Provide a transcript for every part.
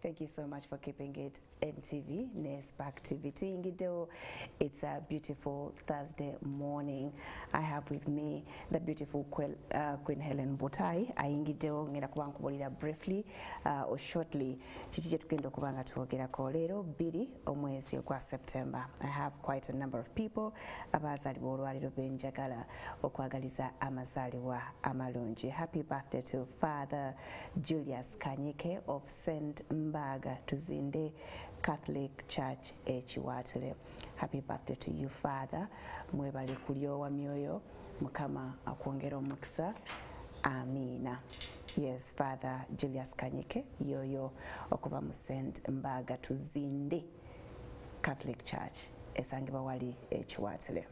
Thank you so much for keeping it NTV ne Spark TV. Tuyingiddewo, it's a beautiful Thursday morning. I have with me the beautiful Queen Helen Butai. Ayingiddewo, ngenda kuba nkubulira briefly or shortly kiki kye tugenda okuba nga twogerako leero 2 omwezi ogwa September. I have quite a number of people abazaalibwa olwaleero benjagala okwagaliza amazaalibwa amalungi. Happy birthday to Father Julius Kanyike of St. Mbaga Tuzinde Catholic Church Ekiwatule. Happy birthday to you, Father. Mwebale kulyowa myoyo, Mukama akwongera omukisa. Amina. Yes, Father Julius Kanyike yoyo okuva mu St. Mbaga Tuzinde Catholic Church esangibwa wali Ekiwatule.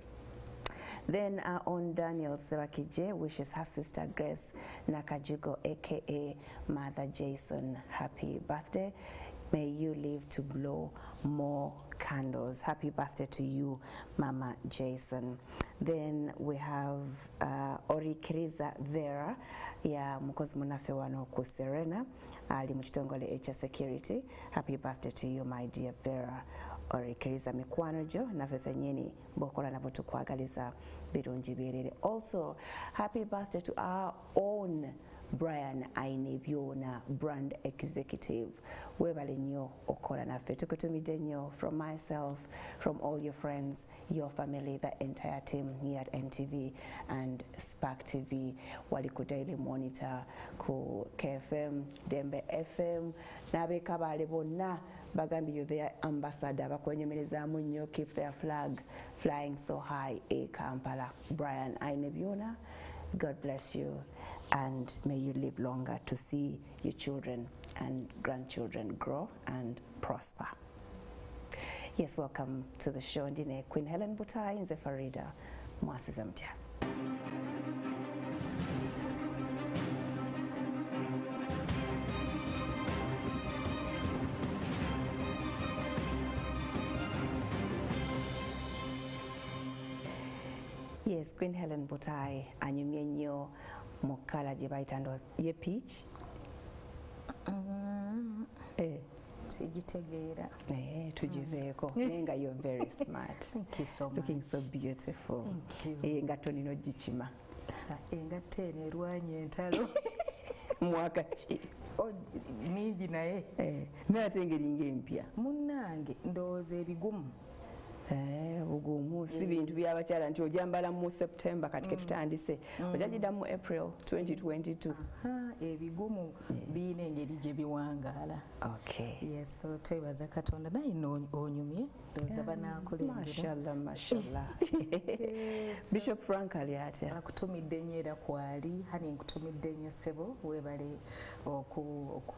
Then on Daniel Sebakije wishes her sister Grace Nakajugo, aka Mother Jason, happy birthday. May you live to blow more candles. Happy birthday to you, Mama Jason. Then we have Orikiriza Vera ya mukozi munafe wano ku Serena, ali mu kitongole ekya security. Happy birthday to you, my dear Vera Orikiriza. Mikwano gyo naffe ffennyini bw'okola nabo tukwagaliza birungi byerere. Also, happy birthday to our own Brian Ainebyona, brand executive. Webale nnyo okukola naffe, tukutumidde nnyo from myself, from all your friends, your family, the entire team here at NTV and Spark TV, wali ku Daily Monitor, ku KFM, Dembe FM, n'ab'e bonna bagambye you their ambassador, bakwenyumirizaamu nnyo. Keep their flag flying so high e Kampala. Brian Ainebyona, God bless you and may you live longer to see your children and grandchildren grow and prosper. Yes, welcome to the show. Ndine Queen Helen Butai, nze Farida Mwasiza Mtya. Yes, Queen Helen Butai anyumye nnyo mu kkala gye bayita ndo ye peach. Sigitegeera. Tugiveeko naye nga you're very smart. Thank you so much. Looking so beautiful. Thank you. Engatto nino gikima. Engatto eno erwanye entalo. Mwaka ki? Mingi naye. Naye ate engeri ng'empya. Munnange ndowooza ebigumu. Bugumu si bintu by'abakyala nti ojambala mu September kati ketutandise ojagidda mu April 2022. Ebigumu biyina engeri gye biwangaala. Okay. Yes, so twebaza Katonda naye onyumye ndowooza banaakulembera. Mashallah, mashallah. Bishop Frank ali atya? Akutumidde nnyo era kwali hani nkutumidde nnyo ssebo, weebale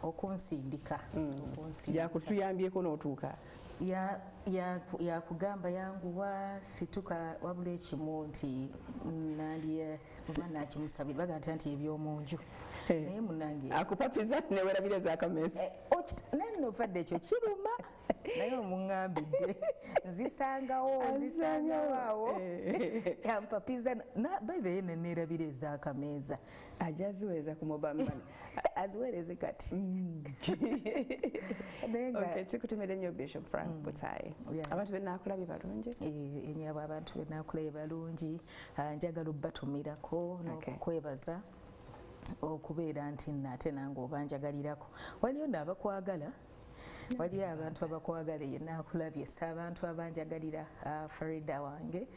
okunsindika. Yakutuyambyeko n'otuuka. Yakugamba yanguwa situka wabula ekimu nti nandye oba nakimusabye baga nti ebyomunju naye munange akupapiza newerabira z'akameeza. Naye nno ofadde ekyo kiruma naye omuŋŋambidde nzisangawo awo yampapiza by the way neneerabira ez'akameeza. Ajja aziweereza ku mobile money. Aziweereze kati. Okay, tukutumire nnyo Bishop Frank Butai. Abantu benaakulabye balungi? Enyabo abantu benaakulabye balungi. Njagala obbatumirako n'okukwebaza okubeera nti nate nange oba njagalirako. Waliyo nno abakwagala, waliyo abantu abakwagala yenaakulabye, si abantu abanjagalira Farida wange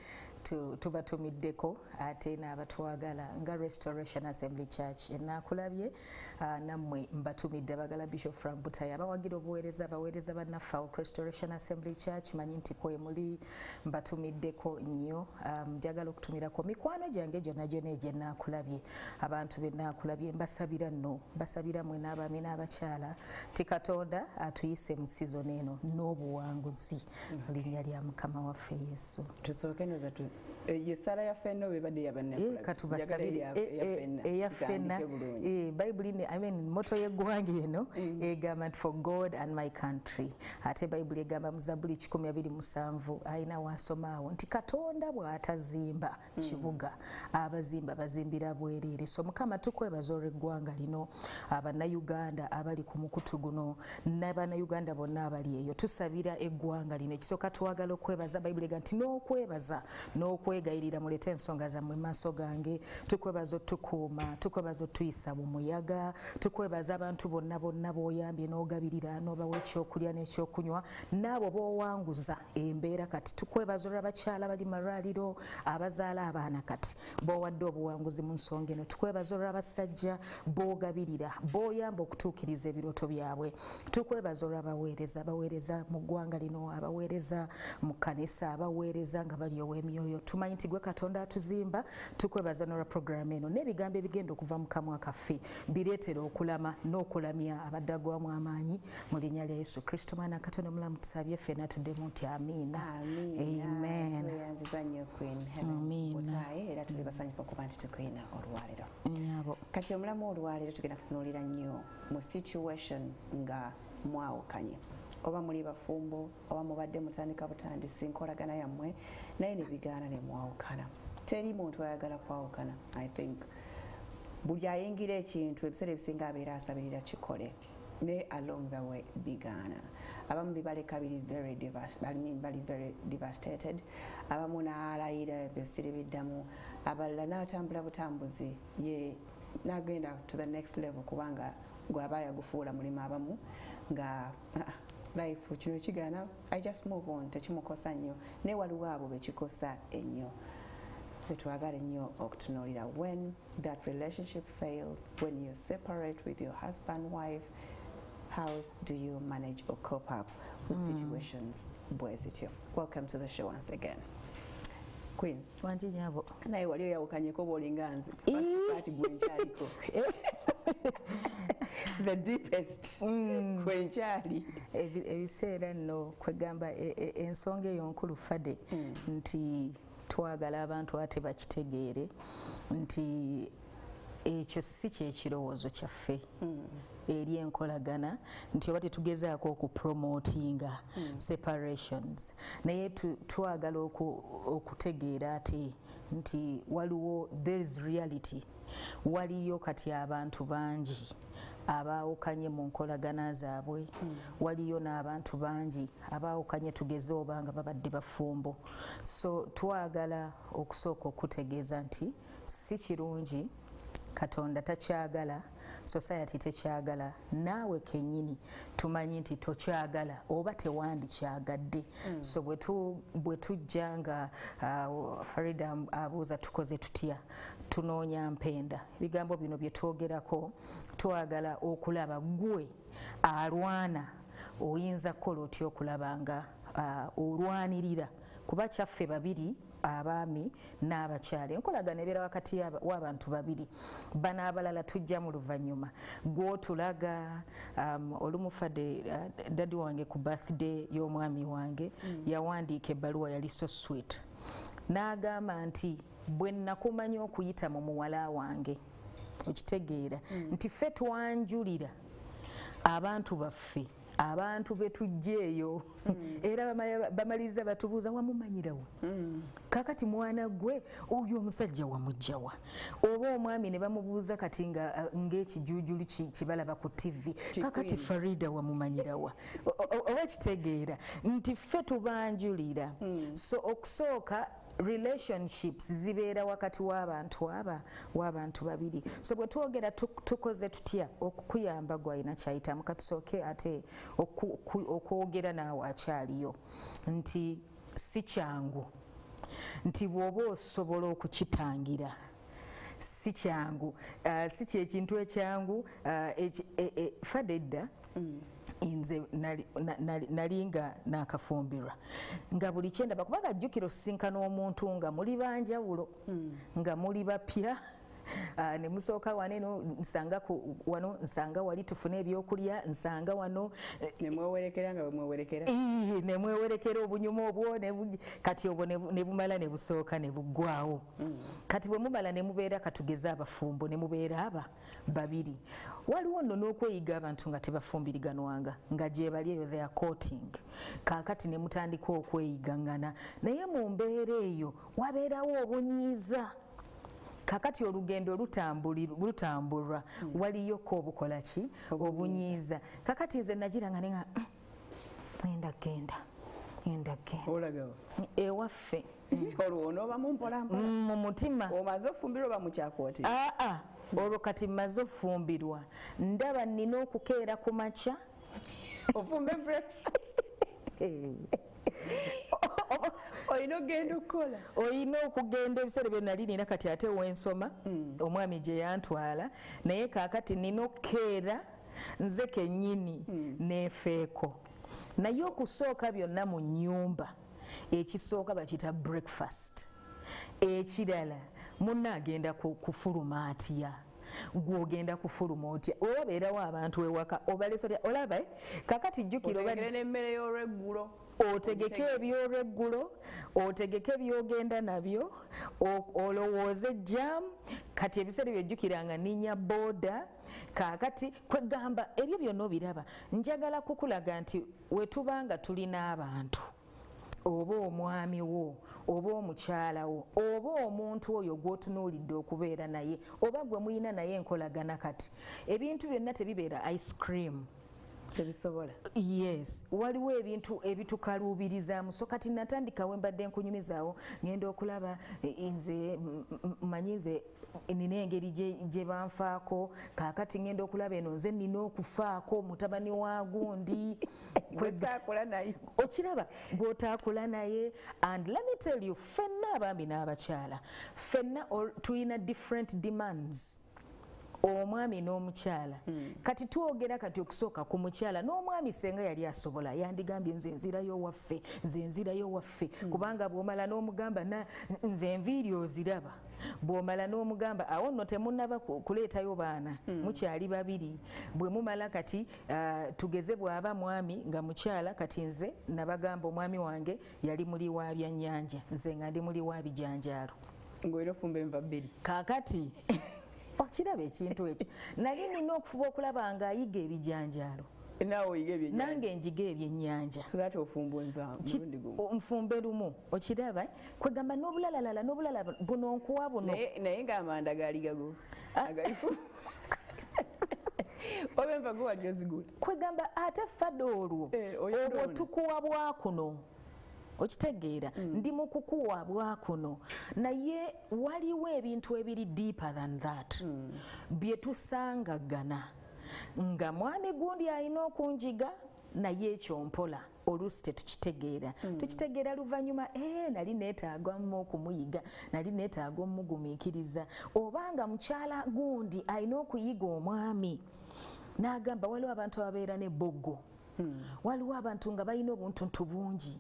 tubatumiddeko ate n'abatwagala nga Restoration Assembly Church enaakulabye nammwe mbatumidde abagala Bishop Frank Butai abawagira obuweereza abaweereza bannaffe awo Restoration Assembly Church manyi nti kwe muli mbatumiddeko nnyo. Njagala okutumirako mikwano gyange gyonna gyonna egyenaakulabye, abantu benaakulabye mbasabira nno, mbasabira mwe n'abaami n'abakyala ti Katonda atuyise mu season eno n'obuwanguzi mu linnya lya Mukama waffe Yesu. Tusooke noza Yesala ya ffenna oba ebadde yabanna? Katubasabire eya ffenna. Bayibuli, I mean, motto y'eggwanga eno egamba nti for God and my country. Ate Bayibuli egamba mu Zabbuli 127, ayina wasomaawo nti Katonda bw'atazimba kibuga, abazimba bazimbira bwereere. So Mukama, tukwebaza olw'eggwanga lino, Abannayuganda abali ku mukutu guno n'Abannayuganda bonna abali eyo. Tusabira eggwanga lino. Ekisooka, twagala okwebaza. Bayibuli ega nti n'okwebaza n'okwegayirira muleete ensonga zammwe maaso gange. Tukwebaza otukuuma, tukwebaza otuyisa mu muyaga, tukwebaza abantu bonna bonna b'oyambye n'ogabirira n'obawa ekyokulya n'ekyokunywa n'abo b'owanguza embeera. Kati tukwebaza olw'abakyala bali malwaliro abazaala abaana, kati b'owadde obuwanguzi mu nsonga eno. Tukwebaza olw'abasajja b'ogabirira, b'oyamba okutuukiriza ebirooto byabwe. Tukwebaza olw'abaweereza, abaweereza mu ggwanga lino, abaweereza mu kkanisa, abaweereza nga bali ow'emyoyo. Tumanyi nti gwe Katonda atuzimba. Tukwebaza n'olwa puroguramu eno n'ebigambo ebigenda okuva mu kamwa kaffe bireetera okulama n'okulamya abaddagwamu amaanyi. Mu linnya lya Yesu Kristo, mwana Katonda omulamu, tusabye ffenna tuddemu nti amiina. Amen. Tweyanziza nnyo, Queen Helen Butayi, era tuli basanyufu okuba nti tukulina olwaleero. Nyabo. Kati omulamu olwaleero tugenda kutunuulira nnyo mu situation nga mwawukanye, oba muli bafumbo, oba mubadde mutandika butandisi nkolagana yammwe, naye ne bigaana ne mwawukana. Teri muntu ayagala kwawukana. I think buli ayingira ekintu, ebiseera ebisinga abeera asabirira kikole, naye along the way bigaana. Abamu bibaleka biri very I mean, bali very devastated. Abamu n'alayira ebyo biddamu, abalala n'atambula butambuzi ye n'agenda to the next level, kubanga gwaba yagufuula mulimu. Abamu nga life kino kigaana, I just move on, tekimukosa nnyo. Naye waliwo abo bekikosa ennyo, betwagala ennyo okutunuulira. When that relationship fails, when you separate with your husband, wife, how do you manage or cope up with situations bwe zityo? Welcome to the show once again, Queen. Wangi nyabo. Naye wali oyawukanyeko bw'olinga nze? First part gwe nkyaliko, the deepest kwe nkyali. Ebiseera nno kwegamba ensonga eyo nkulu, Fade, nti twagala abantu ate bakitegeere nti ekyo si kyekirowoozo kyaffe eri enkolagana, nti oba tetugezaako okupromotinga separations, naye twagala okutegeera ate nti waliwo, there is reality. Waliyo kati abantu bangi abaawukanye mu nkolagana zaabwe. Waliyo n'abantu bangi abaawukanye, tugeze oba nga babadde bafumbo. So twagala okusooka okutegeeza nti si kirungi, Katonda takyagala, society tekyagala, naawe kennyini tumanyi nti tokyagala oba tewandikyagadde. So bwe tujja nga Farida abuuza tukoze tutya, tunoonya mpenda. Ebigambo bino bye twogerako, twagala okulaba gwe alwana oyinza kukola otya okulaba nga olwanirira, kuba kyaffe babiri, abaami n'abakyala. Enkolagana ebeera wakati w'abantu babiri. Bano abalala tujja mu luvannyuma gw'otulaga. Olumu Fade, daddy wange ku birthday y'omwami wange yawandiika ebbaluwa, yali so sweet, n'agamba nti bwe nakumanya okuyita mu muwala wange. Okitegeera nti ffe twanjulira abantu baffe, abantu betujja eyo, era bamaliriza batubuuza, "Wamumanyirawa?" Kakati mwana gwe oyo omusajja wamugjawa? Oba omwami ne bamubuuza kati nga ng'ekijuujulu kibalaba ku TV, kakati Farida wamumanyirawa? Oba kitegeera nti ffe tubanjulira. So okusooka, relationships zibeera wakati w'abantu aba, w'abantu babiri. So bwe twogera tukoze tutya okukuyamba gwalina kyayitamu, katusooke ate okwogera naawe akyaliyo nti si kyangu, nti bw'oba osobola okukitangira si kyangu, si kyekintu ekyangu. Fadde edda nze nali nga nakafumbirwa, nga buli kyendaba, kubanga jjukira osisinkana omuntu nga muli banjawulo, nga muli bapya. Ne musooka wano nsanga wano, nsanga wali tufune ebyokulya, nsanga wano. Ne mwewerekera nga bwe mwewerekera. Ne mwewerekera obunyuma obwo, kati obwo ne bumala ne busooka ne buggwawo. Kati bwe mumala ne mubeera, katugeze abafumbo, ne mubeera aba babiri, waliwo nno n'okweyiga abantu nga tebafumbiriganwanga, nga gye bali eyo they are courting. Kaakati ne mutandika okweyigangana, naye mu mbeera eyo wabeerawo obunyiiza. Kakati olugendo lutambulwa, waliyo ko obukola ki, obunyiiza. Kakati nze nagira nga nenga ngenda genda ngenda genda. Olagawo? Ewaffe. Olwo onoobamu mpola mpola? Mu mutima. Omaze ofumbirwa oba mukyakwoti? Aa, olwo kati mmaze ofumbirwa, ndaba nnina okukeera ku makya. Ofumbe breakfast, olina okugenda okukola. Olina okugenda. Ebiseera bye nali nina kati ate wensoma, omwami gye yantwala, naye kaakati nina okukeera nze kennyini neefeeko. Naye okusooka byonna mu nnyumba, ekisooka bakiyita breakfast. Ekirala, munna agenda kufuluma atya? Gwogenda kufuluma otya? Obabeerawo abantu ewaka, obalesa otya? Olaba kakati jjukira otegekere n'emmere y'olweggulo. Otegeke ebyolweggulo, otegeke byogenda nabyo, olowooze jam. Kati ebiseera byojjukira nga ninya booda. Kaakati kwegamba ebyo byonna obiraba. Njagala kukulaga nti wetuba nga tulina abantu, oba omwami wo oba omukyala wo oba omuntu oyo gw'otunuulidde okubeera naye oba gwe muyina naye enkolagana, kati ebintu byonna tebibeera ice cream. Tebisobola. Yes, waliwo ebintu ebitukaluubirizaamu. So kati natandika we mbadde nkunyumizaawo, ngenda okulaba nze manyi nze nina engeri gye banfaako. Kaakati ngenda okulaba eno nze nina okufaako mutabani wa gundi. Gwesaakola naye. Okiraba, gw'otaakula naye. And let me tell you, ffenna abaami n'abakyala, ffenna tulina different demands, omwami n'omukyala. Kati twogera kati okusooka ku mukyala n'omwami, senga yali asobola yandigambye nze nzirayo waffe, nze nzirayo waffe. Kubanga bw'omala n'omugamba nze enviiri oziraba, bw'omala n'omugamba awo nno temunnaba kuleetayo baana, mukyali babiri. Bwe mumala kati, tugeze bw'aba mwami nga mukyala, kati nze nabagamba omwami wange yali muli wa byannyanja, nze nga ndi muli wa bijanjaalo. Ng'olina ofumba enva bbiri. Kaakati okiraba ekintu ekyo, nali nina okufuba okulaba nga ayiga ebijanjaalo. Naawe oyiga ebyennyanja. Nange njiga ebyennyanja. So that ofumba enva mulundi gumu. Nfumbe lumu. Okiraba, kwegamba n'obulalalala n'obulala buno nkuwa buno. Naye ng'amanda gaali gago agalifu oba enva go wali ozigula. Kwegamba ate fadde olwo oyondoona. Obwo tukuwa bwakuno, okitegeera? Ndi mu kukuwa bwakuno, naye waliwo ebintu ebiri deeper than that bye tusangagana nga mwami gundi alina okunjiga, naye ekyo mpola oluusi tetukitegeera. Tukitegeera luvannyuma, nali neetaaga mu okumuyiga, nali neetaaga omugumiikiriza, obanga mukyala gundi alina okuyiga omwami n'agamba waliwo abantu ababeera n'ebbogo, waliwo abantu nga balina obuntuntu bungi,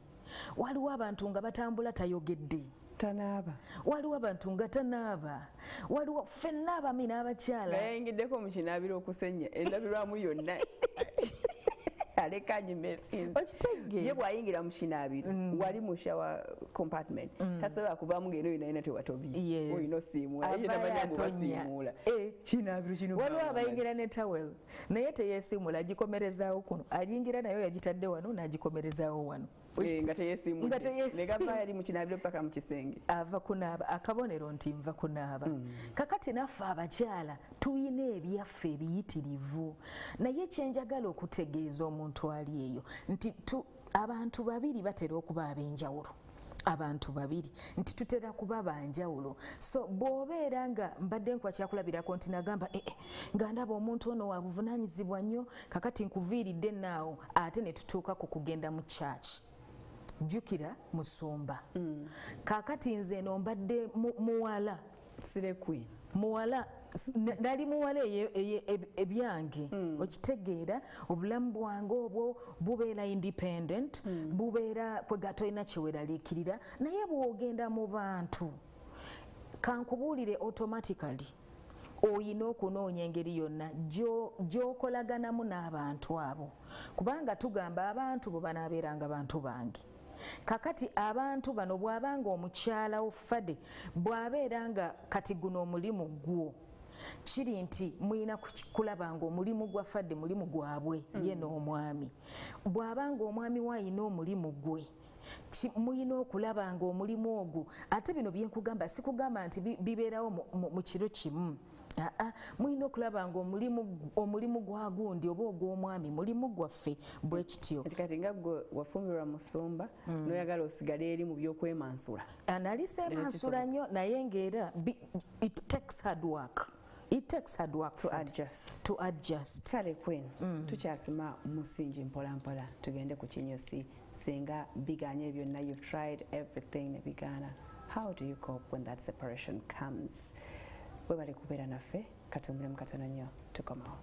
waliwo abantu nga batambula tayogedde, tanaaba, waliwo abantu nga tanaaba, waliwo ffenna abaami n'abakyala. Nga yayingiddeko mu kinaabiro okusenya endabirwamu yonna aleka nyimesinze. Okitegeera? Ye bw'ayingira mu kinaabiro wali mu shower compartment, tasobola kuvaamu ng'eno yonna yina tewatobye. Olina osiimuula ye Avaayo tamanya ngu atonya. basiimuula kinaabiro kino. Waliwo Baamu abayingira ne towel naye teyeesiimula, agikomerezaawo kuno, ayingira nayo yagitadde wano n'agikomerezaawo wano. Nga teyeesiimudde. Nga teyeesiimudde. Ne gavaayo ali mu kinaabiro paka mu kisenge. Ava kunaaba, akabonero nti nva kunaaba. Kakati naffe abakyala tulina ebyaffe ebiyitirivu, naye kyenjagala okutegeeza omuntu ali eyo nti abantu babiri batera okuba ab'enjawulo, abantu babiri nti tutera kuba banjawulo. So bw'obeera nga mbadde nkuwa kyakulabirako nti nagamba nga ndaba omuntu ono wa buvunaanyizibwa nnyo, kakati nkuviiridde naawo ate ne tutuuka ku kugenda mu church. Jjukira musumba. Kaakati nze eno mbadde muwala. Slay queen. Muwala, nali muwala ebyange. Okitegeera, obulamu bwange obwo bubeera independent, bubeera kwega tolina kyeweraliikirira, naye bw'ogenda mu bantu, kankubuulire, automatically Oyina okunoonya engeri yonna gy'okolaganamu n'abantu abo, kubanga tugamba abantu bo banaabeeranga bantu bange. Kakati abantu bano bw'abanga omukyala ofadde bw'abeera nga kati guno omulimu gwo, kiri nti mulina kulaba nga omulimu gwa fadde mulimu gwabwe ye n'omwami. Bw'abanga omwami we ayina omulimu gwe, mulina okulaba nga omulimu ogwo, ate bino bye nkugamba sikugamba nti bibeerawo mu kiro kimu. Mulina okulaba nga omulimu gwa gundi oba ogw'omwami mulimu gwaffe bwe kityo. Kati nga gwe wafumbirwa musumba n'oyagala osigale eri mu byokwemansula. Nali seemansula nnyo, naye ng'era it takes hard work. It takes hard work to adjust. To adjust. Kale Queen, tukyasima musingi mpola mpola tugende ku kinyusi. Singa biganye byonna, you've tried everything ne bigaana. How do you cope when that separation comes? Webale kubeera naffe, katumbulemu katono nnyo tukomawo.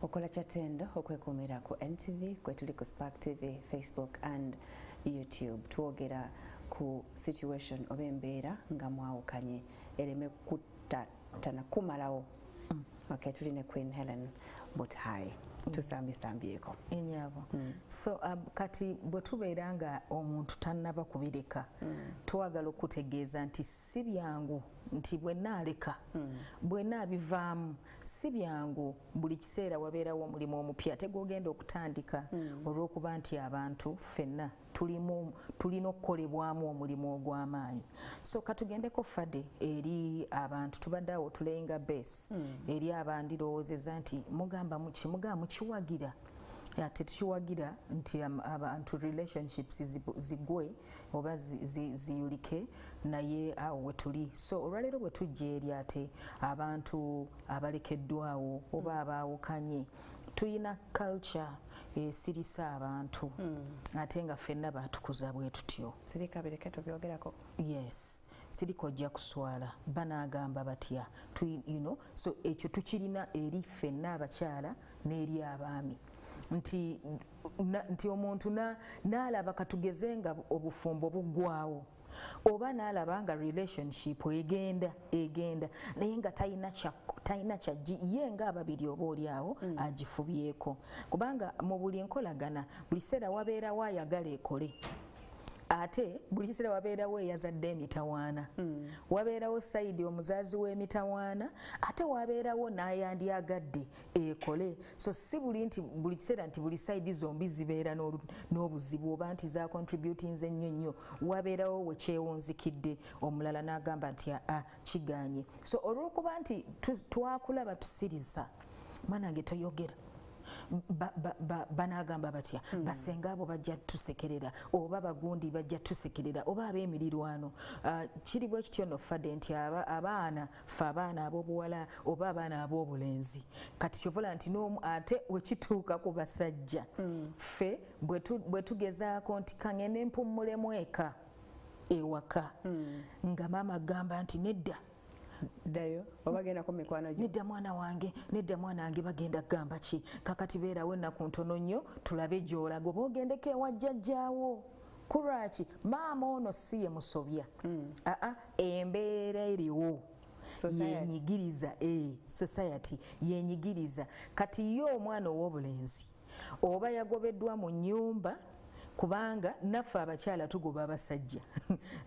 Okola kyatendo okwekuumira ku NTV, kwe tuli ku Spark TV, Facebook and YouTube. Twogera ku situation oba embeera nga mwawukanye ereme kuttatana kumalawo. Okay, tuli ne Queen Helen Butai. Tusambisambyeko. Enyabo. So kati bwe tubeera nga omuntu tannaba kubireka, twagala okutegeeza nti si byangu nti bwe naaleka, bwe naabivaamu, si byangu. Buli kiseera wabeerawo omulimu omupya ate gw'ogenda okutandika, olw'okuba nti abantu ffenna tulina okukolebwamu omulimu ogw'amaanyi. So katugendeko fadde eri abantu tubadde awo tulayinga base eri abandirowoozezza nti mugamba muki, mugamba mukiwagira. Tetukiwagira nti abantu relationships zigwe oba ziyulike, naye awo we tuli. So olwaleero bwe tujja eri ate abantu abalekeddwawo oba abaawukanye, tuyina culture esirisa abantu, ate nga ffenna baatukuza bwe tutyo. Sirika bireke tubyogerako. Yes, sirika ojja kuswala, banaagamba batya, you know, so ekyo tukirina eri ffenna abakyala n'eri abaami. Nti omuntu n'alaba katugeze nga obufumbo buggwawo, oba n'alaba nga relationship egenda naye nga talina kyajji ye nga ababiri oba oli awo agifubyeko, kubanga mu buli nkolagana buli kiseera wabeerawo ayagala ekole, ate buli kiseera wabeerawo eyazadde emitawaana, wabeerawo sayidi omuzazi w'emitawaana, ate wabeerawo n'ayandyagadde ekole. So si buli nti buli kiseera nti buli sayidi zombi zibeera n'obuzibu oba nti za contributinze nnyo nnyo, wabeerawo we kyewunzikidde omulala n'agamba nti aa kiganye. So olw'okuba nti twakulaba tusiriza, mwanange toyogera, banaagamba batya, basenga abo bajja tusekerera, oba bagundi bajja tusekerera, oba ab'emirirwano. Kiri bwe kityo nno fadde nti abaana ffe abaana ab'obuwala oba abaana ab'obulenzi, kati kyovola nti n'omu ate wekituuka ku basajja, ffe bwe tugezaako nti kangende mpummulemu eka ewaka, nga maama agamba nti nedda ddayo oba genda ku mikwano gyo, nedda mwana wange, nedda mwana wange, bagenda kugamba ki, kakati beerawo ennaku ntono nnyo tulabe gy'olaga, oba ogendeko ewa jjajjaawo. Kulwaki maama ono si ye musobya, aa embeera eriwo yenyigiriza, society yenyigiriza. Kati ye omwana ow'obulenzi oba yagobeddwa mu nnyumba, kubanga naffe abakyala tugoba abasajja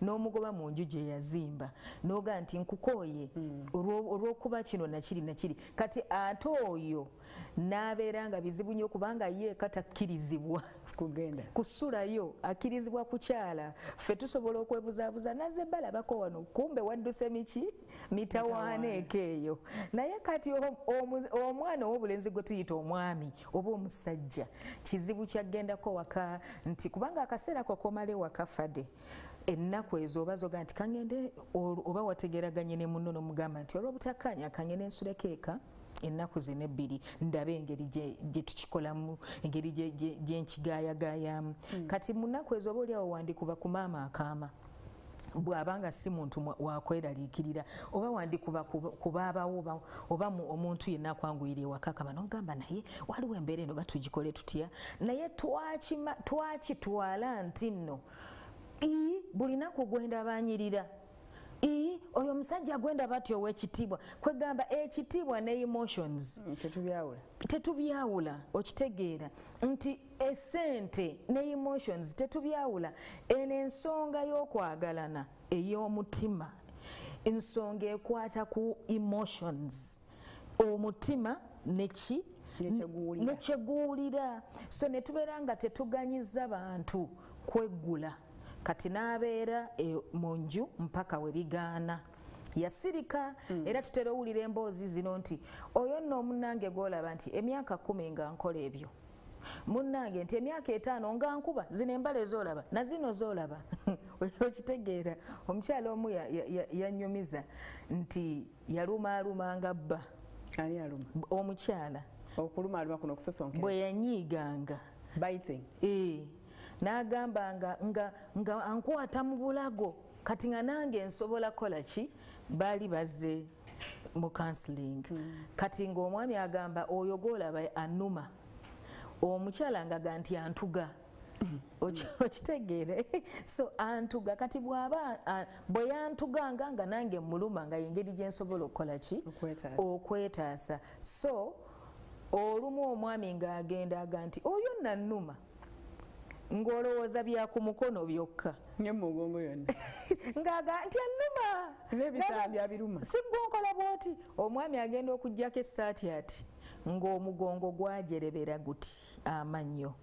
n'omugoba mu nju gye yazimba n'oga nti nkukooye olw'okuba kino nakiri nakiri. Kati ate oyo n'abeera nga bizibu nnyo, kubanga ye katakkirizibwa kugenda kusulayo, akkirizibwa kukyala. Ffe tusobola okwebuzaabuza nazze balabako wano, kumbe wadduse miki mitawaana eka eyo. Naye kati omwana ow'obulenzi gwe tuyita omwami oba omusajja, kizibu kyagendako waka nti kubanga akaseera ko komale waka fadde ennaku ezo oba zoga nti kangende, oba wategeraganye ne munno n'omugamba nti olw'obutakkaanya kangende nsuleko eka ennaku zino ebbiri ndabe engeri gye tukikolamu, engeri gye nkigaayagaayamu. Kati mu nnaku ezo oba oli awo wandikuba ku maama akaama, Bw'abanga si muntu wakweraliikirira oba wandikuba kubaabawo oba omuntu yenna akwanguyira ewaka kama n'ogamba naye waliwo embeera eno batugikole tutya, naye twakitwala nti nno buli naku gwenda banyirira oyo omusajja gwenda batyo ow'ekitiibwa, kwegamba ekitiibwa ne emotions tetubyawula. Okitegeera nti esente ne emotions tetubyawula. Eno ensonga y'okwagalana ey'omutima ensonga ekwata ku emotions, omutima neki nekyeguwulira. So ne tubeera nga tetuganyiza bantu kweggula. Kati n'abeera mu nju mpaka we bigaana yasirika. Era tutera owulira emboozi zino nti oyo nno omunnange gw'olaba nti emyaka 10 nga nkola ebyo, munnange nti emyaka 5 nga nkuba zino embala z'olaba na zino z'olaba. Okitegeera omukyala omu yanyumiza nti yalumaalumanga bba. Ani yaluma? Omukyala. Okulumaaluma kuno okusosonkera bwe yanyiiganga biting n'agamba nga ankwata mu bulago, kati nga nange nsobola kukola ki? Baali bazze mu counseling. Kati ng'omwami agamba oyo gw'olaba annuma, omukyala ngaga nti antuga. Okitegeere? So antuga, kati bw'aba bwe yantuganga nga nange muluma nga engeri gye nsobola okukola ki? Okwetaasa. So olumu omwami ng'agenda aga nti oyo nannuma, ng'olowooza bya ku mukono byokka ne mu mugongo yonna ng'aga nti annuma n'ebisambi abiruma, si ggwe nkola bw'oti. Omwami agenda okuggyako essaati ati ng'omugongo gwajerebera guti amannyo,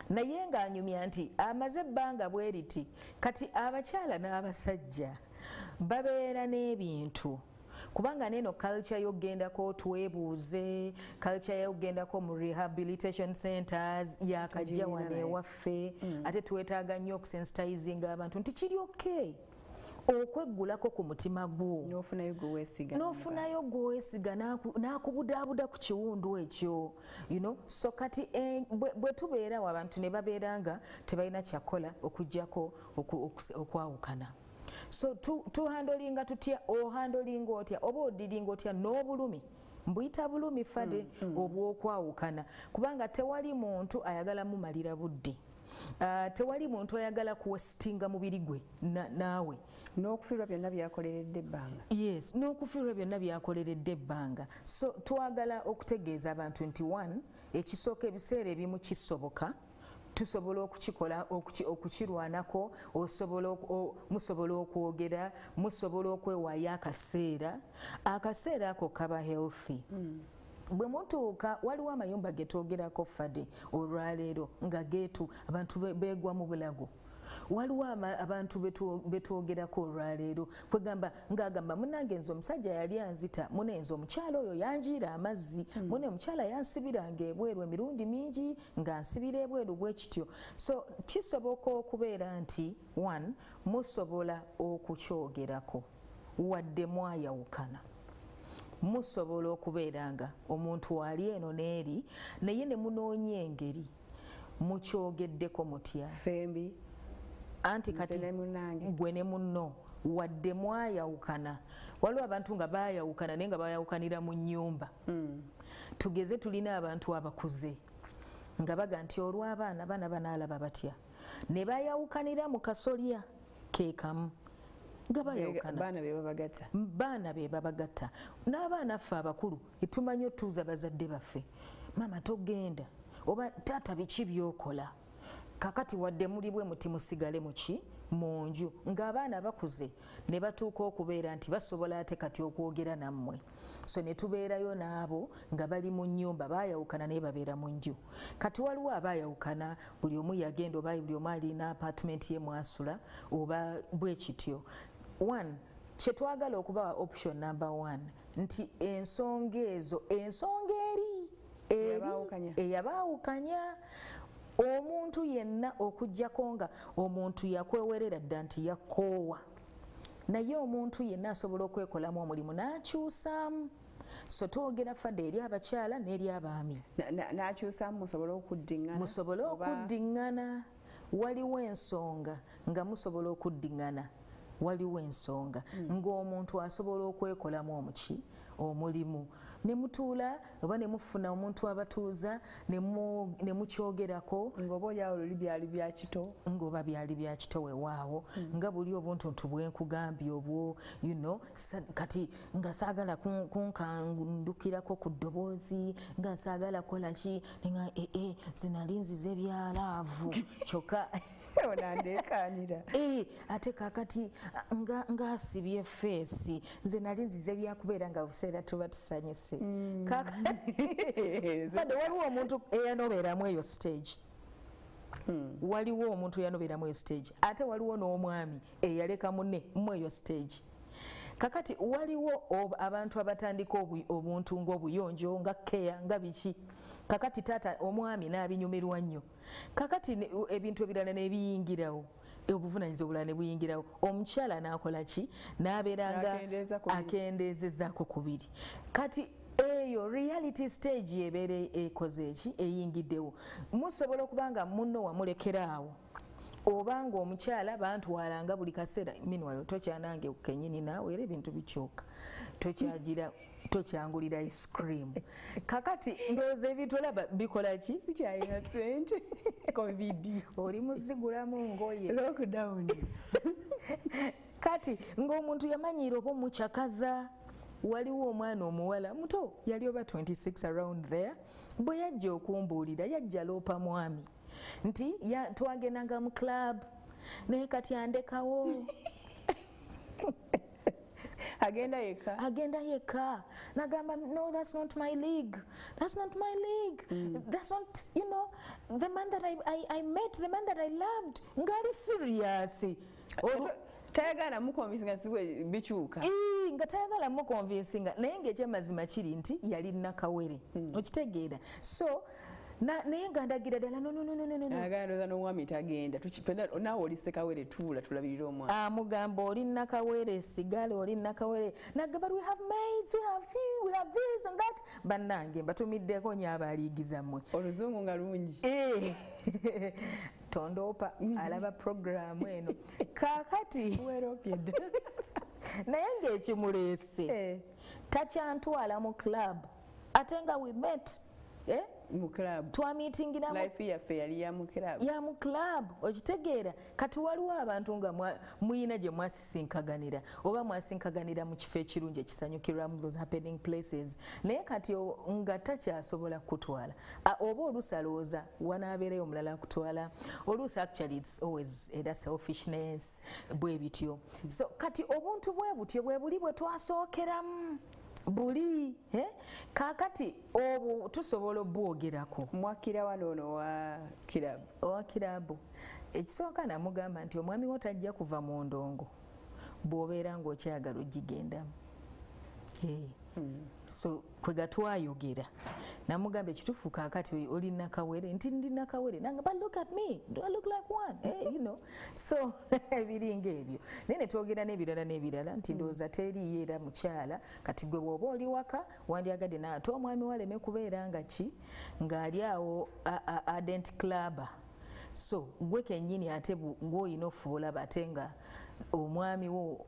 naye ng'anyumya nti amaze ebbanga bwe riti. Kati abakyala n'abasajja babeera n'ebintu, kubanga neno culture y'okugendako twebuuze, culture y'okugendako mu rehabilitation centers yakajja wano ewaffe. Ate twetaaga nnyo okusensitizinga abantu nti kiri okay okweggulako ku mutima gwo, n'ofunayo gwewesiga n'akubudaabuda ku kiwundu ekyo, you know. So kati bwe tubeerawo abantu ne babeera nga tebalina kyakola okuggyako okwawukana. So tuhandolinga tutya? Ohandolinga otya oba odiringa otya n'obulumi? Mbuyita bulumi fade obw'okwawukana, kubanga tewali muntu ayagala mumalira budde. Tewali muntu ayagala kuwesitinga mubiri gwe naawe n'okufiirwa byonna byakoleredde ebbanga. Yes, n'okufiirwa byonna byakoleredde ebbanga. So twagala okutegeeza abantu nti one, ekisooka ebiseera ebimu kisoboka, tusobola okukikola, okukirwanako, musobola okwogera, musobola okwewaayo akaseera. Akaseera ako kaba healthy. Bwe mutuuka waliwo amayumba ge twogerako fade olwaleero nga geetu abantu beegwa mu bulago. Waliwo abantu betwogerako olwaleero kwegamba ng'agamba munnange nze omusajja yali anzita, mune nze omukyala oyo yanjiira amazzi, mune omukyala yansibiranga ebweru emirundi mingi nga nsibira ebweru bwe kityo. So kisoboka okubeera nti one, musobola okukyogerako wadde mwayawukana, musobola okubeera nga omuntu ali eno n'eri, naye ne munoonya engeri mukyogeddeko mutya fembi. Anti kati gwe ne munno wadde mwayawukana, waliwo abantu nga baayawukana naye nga bayawukanira mu nnyumba. Tugeze tulina abantu abakuze nga baga nti olw'abaana baana banaalaba batya, ne bayawukanira mu kasolya ke kamu nga bayawukana, baana be babagatta. N'abaana ffe abakulu tumanyi otuuza bazadde baffe, maama togenda oba taata biki by'okola, kakati wadde muli bwe muti musigale muki mu nju. Ng'abaana bakuze ne batuuka okubeera nti basobola ate kati okwogera nammwe. So ne tubeerayo n'abo nga bali mu nnyumba baayawukana naye babeera mu nju. Kati waliwo abaayawukana buli omu yagenda oba buli omu alina apartment ye mwasula oba bwe kityo. One, kye twagala okubawa option number 1 nti ensonga ezo, ensonga eri eyabaawukanya omuntu yenna okuggyako nga omuntu yakwewerera dda nti yakoowa, naye omuntu yenna asobola okwekolamu omulimu n'akyusaamu. So twogera fadde eri abakyala n'eri abaami. N'akyusaamu musobole okuddiŋŋana. Musobole okuddiŋŋana. Waliwo ensonga nga musobola okuddiŋŋana. Waliwo ensonga ng'omuntu asobola okwekolamu omuki omulimu ne mutuula oba ne mufuna omuntu abatuuza ne mukyogerako ng'oba olyawo luli byali bya kito, ng'oba byali bya kito weewaawo nga buli obuntuntu bwe nkugambye obwo, you know, kati nga saagala kunkandukirako ku ddoboozi, nga saagala kukola ki, nga zinali nzize bya laavu kyokka onandeekaanira. Ate kaakati ng'asibye feesi, nze nali nzize byakubeera nga buseera tuba tusanyuse. Kaakati fadde waliwo omuntu eyanobeeramu eyo stage, waliwo omuntu eyanobeeramu eyo stage, ate waliwo n'omwami eyaleka munne mu eyo stage. Kakati waliwo abantu abatandika obuntu ng'obuyonjo nga keya nga biki, kakati taata omwami n'abinyumirwa nnyo, kakati ebintu ebirala n'ebiyingirawo, obuvunaanyizibwa obulala ne buyingirawo, omukyala n'akola ki, n'abeera nga akendeezezaako kubiri. Kati eyo reality stage ebeera ekoze ki, eyingiddewo. Musobola okuba nga munno wamulekeraawo, oba nga omukyala bantwalanga buli kaseera, meanwhile tokyanange kennyini naawe era ebintu bikyuka, tokyagira tokyangulira ice cream. Kakati ndowooza ebintu olaba bikola ki, sikyalina ssente, COVID, oli muzigulamu ngoye, lockdown. Kati ng'omuntu yamanyiira oba omukyakaza. Waliwo omwana omuwala muto yali oba 26 around there, bwe yajja okumbuulira yajja loopa mwami nti twagendanga mu club naye kati andekawo. Agenda yekka, agenda yekka. Nagamba, no, that's not my league, that's not my league, that's not, you know, the man that I met, the man that I loved, ngali serious. Tayagala mukonvinsinga siwe bikyuka, nga tayagala mukonvinsinga, naye ng'ekyamazima kiri nti yali nakawere, okitegeera. So naye nga ndagira ddala no, no, no, no, no, no. Agamba n'omwami tagenda, naawe oli ssekawere, tuula tulabirire omwana. Amugamba oli nakawere, sigale oli nakawere. Nagamba we have maids, we have you, we have this and that. Bannange mbatumiddeko nnyo abaaliigiza mmwe. Oluzungu nga lungi. Tondoopa alaba programu eno. Kaakati naye ng'ekimuleese takyantwala mu club, ate nga we met mu club, twamitingiramu, life yaffe yali ya mu club, ya mu club, okitegeera. Kati waliwo abantu nga muyina gye mwasisinkaganira oba mwasinkaganira mu kifo ekirungi ekisanyukirwamu, those happening places, naye kati nga takyasobola kutwala, oba oluusi alowooza wanaabeerayo omulala akutwala, oluusi actually it's always era selfishness bwe bityo. So kati obuntu bwe butyo bwe buli bwe twasookeramu buli, kaakati obwo tusobola obwogerako. Mwakira wano ono wa kirabu, owa kirabu ekisooka namugamba nti omwami wo tajja kuva mu ndongo bw'obeera ng'okyagala ogigendamu. So kwe twayogera namugamba ekituufu, kaakati oli nakawere, nti ndi nakawere, nanga but look at me, do I look like one? You know, so ebiringa ebyo. Naye ne twogera n'ebirala n'ebirala nti ndowooza teriiyo era mukyala, kati gwe bw'oba oli waka wandyagadde naye ate omwami waleme kubeera nga ki ng'ali awo ardent clubber. So gwe kennyini ate ng'olina ofuba olaba ate nga omwami wo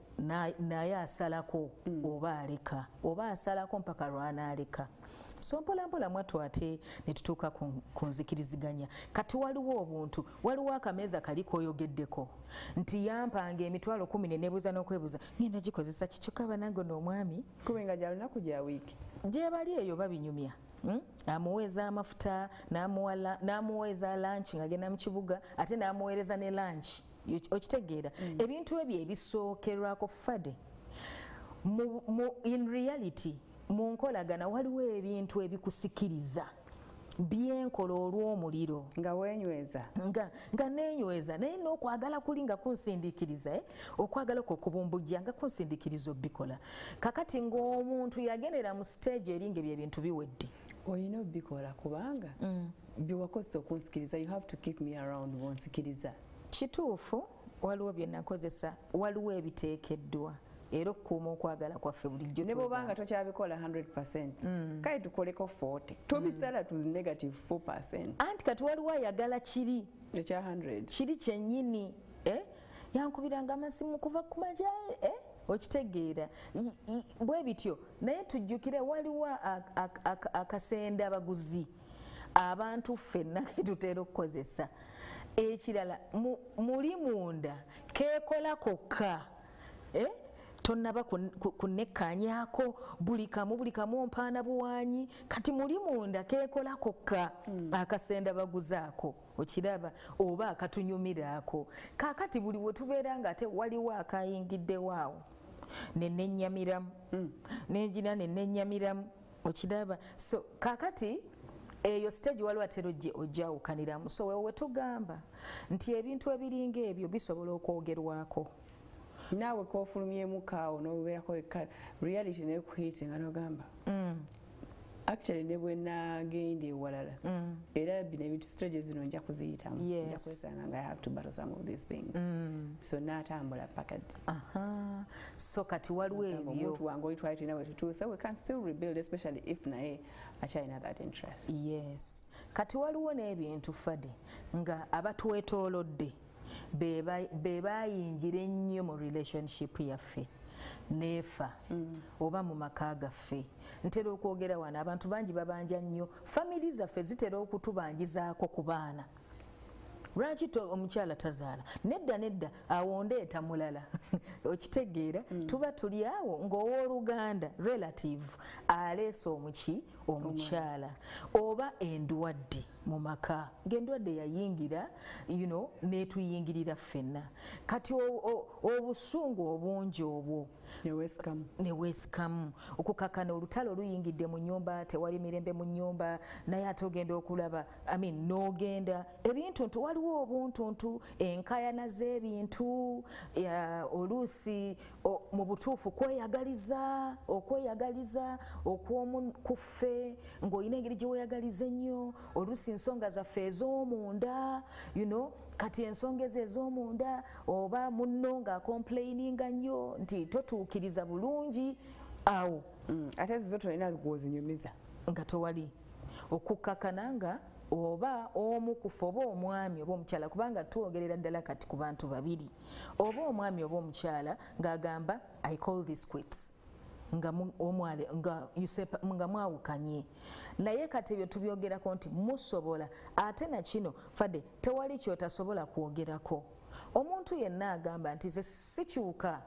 naye asalako oba aleka, oba asalako mpaka lw'anaaleka. So mpola mpola mwattu ate ne tutuuka ku nzikiriziganya. Kati waliwo obuntu, waliwo akameeza kali k'oyogeddeko nti yampanga emitwalo 10 ne neebuuza n'okwebuuza ngenda gikozesa ki, kyokka bannange ono omwami kumi nga gya lunaku gya wiiki gye bali eyo babinyumya. Amuweeza amafuta, n'amuweeza lunch ng'agenda mu kibuga, ate n'amuweereza ne lunch, okitegeera. Ebintu ebyo ebisookerwako fadde in reality mu nkolagana waliwo ebintu ebikusikiriza byenkola olw'omuliro nga weenyweza, nga neenyweza, naye n'okwagala kuli nga kunsindiikiriza, okwagala kwo kubumbujja nga kunsindiikiriza obikola. Kakati ng'omuntu yagendera mu stage eri ng'ebyo ebintu biwedde, olina obikola kubanga byewakozesa okunsikiriza, you have to keep me around bw'onsikiriza. Kituufu, waliwo bye nakozesa, waliwo ebiteekeddwa era okukuuma okwagala kwaffe bulijjo. Ne bw'obanga tokyabikola 100%, kale tukoleko 40, tobisala tu negative 4%. Anti kati waliwo ayagala kiri ekya 100 kiri kyennyini, Yankubiranga amasimu kuva ku makya, okitegeera bwe bityo. Naye tujjukire waliwo akasenda abaguzi abantu ffenna ke tutera okukozesa. Ekirala muli munda keekola kokka, tonnaba kunekkaanyaako buli kamu ompaana buwanyi. Kati muli munda keekola kokka akasenda baguzaako, okiraba, oba akatunyumiraako. Kaakati buli we tubeera nga ate waliwo akayingiddewo awo nenennyamiramu, nenjina nenennyamiramu, okiraba. So kaakati eyo stage waliwo atera ojjawukaniramu. So wewe tugamba nti ebintu ebiringa ebyo bisobola okwogerwako. Naawe kofulumyemu kaawo n'obeerako reality nekuhitinga n'ogamba actually ne bwe nagenda ewalala era bino ebintu stages zino nja kuziyitamu, nja kwesanga nga I have to battle some of these things. So naatambula paka ddi. So kati waliwo ebyo omuntu wange oli twali tulina we tutuuse, we can still rebuild, especially if naye akyalina that interest. Yes. Kati waliwo n'ebintu Fadi nga abatwetoolodde be bayingira ennyo mu relationship yaffe neefa oba mu maka gaffe. Ntera okwogera wano abantu bangi babanja nnyo, family zaffe zitera okutubanjizaako ku baana. Lwaki omukyala tazaala? Nedda nedda, awo ndeeta mulala. Okitegeera, tuba tuli awo ng'owooluganda relative aleese omukyala oba endwadde mu maka, ng'endwadde yayingira, you know, n'etuyingirira ffenna. Kati obusungu obungi obwo ne weesikamu, okukakana olutalo luyingidde mu nnyumba, tewali mirembe mu nnyumba, naye ate ogenda okulaba, I mean, n'ogenda ebintuntu, waliwo obuntuntu, enkayana z'ebintu, oluusi mu butuufu kweyagaliza, okweyagaliza okw'omu kuffe ng'olina engeri gye weeyagaliza ennyo, oluusi ensonga zaffe ez'omunda, you know, kati ensonga ezo ez'omunda oba munno ng'acomplaininga nnyo nti totuukiriza bulungi awo. Ate zo tolina gw'ozinyumiza nga tewali okukkakana nga oba omu kufa oba omwami oba omukyala, kubanga twogerera ddala kati ku bantu babiri, oba omwami oba omukyala ng'agamba I call this quits, nga mwawukanye. Naye kati ebyo tubyogerako nti musobola. Ate na kino Fadde tewali kyotasobola kwogerako. Omuntu yenna agamba nti nze sikyuka,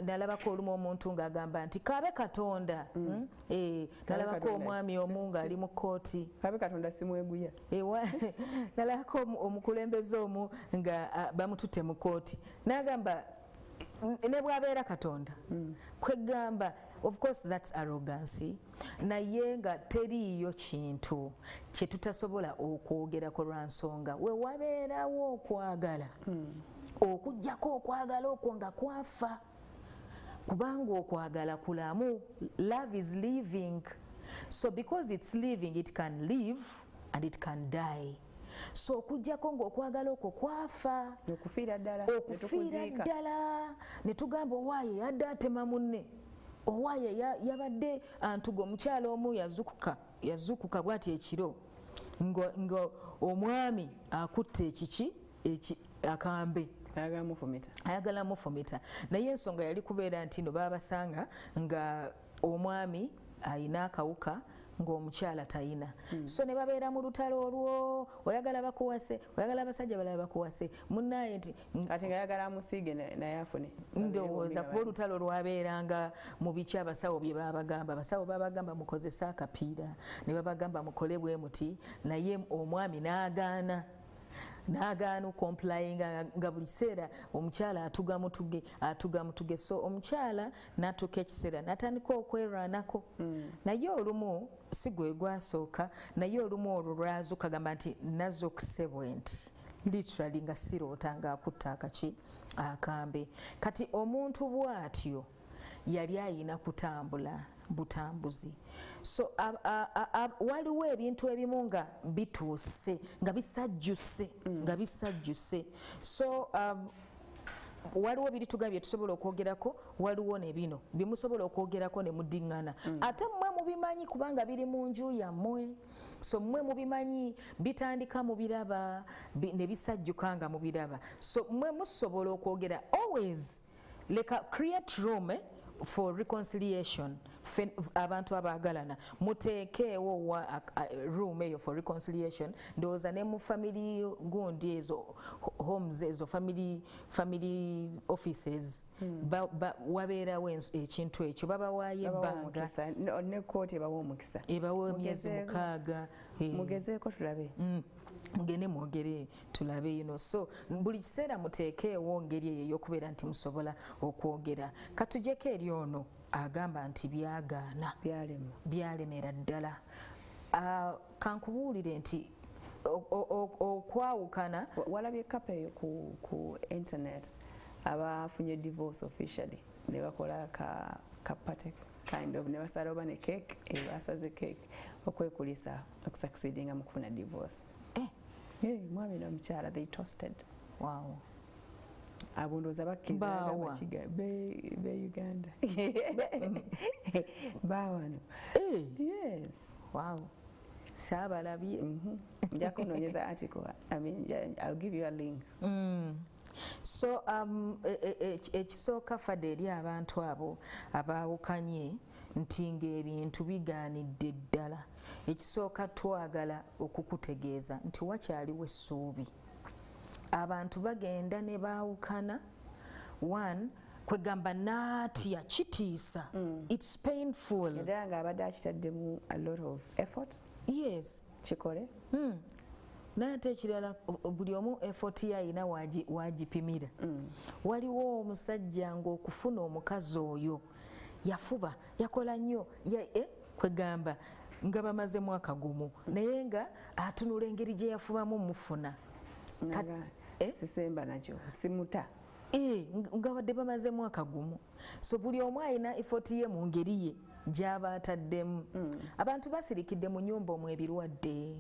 nalabako olumu omuntu ng'agamba nti kabe Katonda, nalabako omwami omu ng'ali mu kkooti, kabe Katonda simweguya. Nalabako omukulembeze omu nga bamututte mu kkooti n'agamba ne bw'abeera Katonda, kwegamba of course that's arrogance, naye nga teriiyo kintu kye tutasobola okwogerako lwa nsonga we wabeerawo okwagala, okuggyako okwagala okwo nga kwafa, kubanga okwagala kulamu. Love is living, so because it's living it can live and it can die. So okuggyako ng'okwagala okwo kwafa, okufiira ddala, ne tugamba owaaye yadde atema munne, owaaye yabadde antuga. Omukyala omu yazukuka bw'ati ekiro nga omwami akutte ekiki akambe, ayagala mufumita. Naye ensonga yali kubeera nti no babasanga nga omwami ayina akawuka ng'omukyala tayina. So ne babeera mu lutalo olwo, oyagala bakuwase, oyagala abasajja balala bakuwase, munnaye nti ate nga ayagala amusiige naye afune. Ndowooza kuba olutalo lwabeeranga mu biki abasawo bye babagamba. Abasawo babagamba mukozese akapiira, ne babagamba mukole bwe muti, naye omwami n'agaana complying nga buli kiseera omukyala atuga mutuge. So omukyala n'atuuka ekiseera n'atandika okwerwanako. Naye olumu si gwe gwasooka, naye olumu olwo lwazuuka gamba nti nazuukuse bwe nti literally nga siroota ng'akutta akaki akambe. Kati omuntu bw'atyo yali ayina kutambula butambuzi. So waliwo ebintu ebimu nga bituuse, nga bisajjuse, nga bisajjuse. So waliwo biri tugabye tusobola okwogerako, waliwo ne bino bye musobola okwogerako ne mudiŋŋana. Ate mmwe mubimanyi kubanga biri mu nju yammwe. So mmwe mubimanyi, bitandika mubiraba, ne bisajjuka nga mubiraba. So mmwe musobola okwogera. Always leka create room for reconciliation. Abantu abaagalana muteekeewo room eyo for reconciliation. Ndowooza ne mu family gundi ezo, homes ezo, family offices, wabeerawo ekintu ekyo, babawaayo ebbanga. Ne kkooti ebawa omukisa. Ebawa emyezi 6. Mugezeeko tulabe. Mugende mwogere tulabe, you know. So buli kiseera muteekeewo ngeri eyo ey'okubeera nti musobola okwogera. Katujjeko eri ono agamba nti byagaana, byalemera ddala. Kankubuulire nti okwawukana. Walabye couple eyo ku internet abafunye divorce officially ne bakola ka party kind of, ne basala oba ne cake, basaze cake okwekulisa okusucceedinga mu kufuna divorce. Mwami n'omukyala, they toasted. Wow. Abo ndowooza bakkiriza bakiga be Uganda. Baawano. Yes. Wow. Saabalabye. Nja kunoonyeza article. I mean, I'll give you a link. So ekisooka fadde eri abantu abo abaawukanye nti ng'ebintu bigaanidde ddala, ekisooka twagala okukutegeeza nti wakyaliwo essuubi. Abantu bagenda ne baawukana, one kwegamba naatya, kitiisa, it's painful. Era ng'abadde akitaddemu a lot of effort. Yes. Kikole. Naye ate ekirala, buli omu effort ye ayina wagipimira. Waliwo omusajja ng'okufuna omukazi oyo yafuba, yakola nnyo, kwegamba nga bamaze mwaka gumu, naye nga atunula engeri gye yafubamu mufuna. Sisemba nakyo, simuta. Nga badde bamaze mwaka gumu. So buli omu ayina effort ye mu ngeri ye gy'aba ataddemu. Abantu basirikidde mu nnyumba omwo ebirwadde.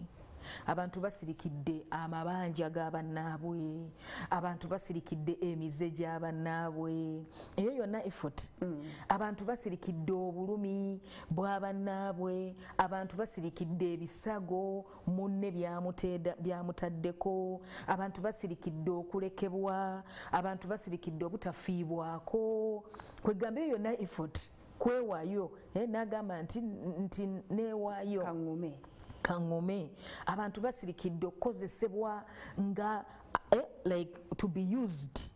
Abantu basirikidde amabanja g'abannaabwe, abantu basirikidde emize gy'abannaabwe, eyo yonna effort. Abantu basirikidde obulumi bw'abannaabwe, abantu basirikidde ebisago munne byamutaddeko, abantu basirikidde okulekebwa, abantu basirikidde obutafiibwako. Kwegamba eyo yonna effort, kwewaayo, n'agamba nti neewaayo. Kaŋŋume. Kaŋŋume. Abantu basirikidde okukozesebwa nga like to be used,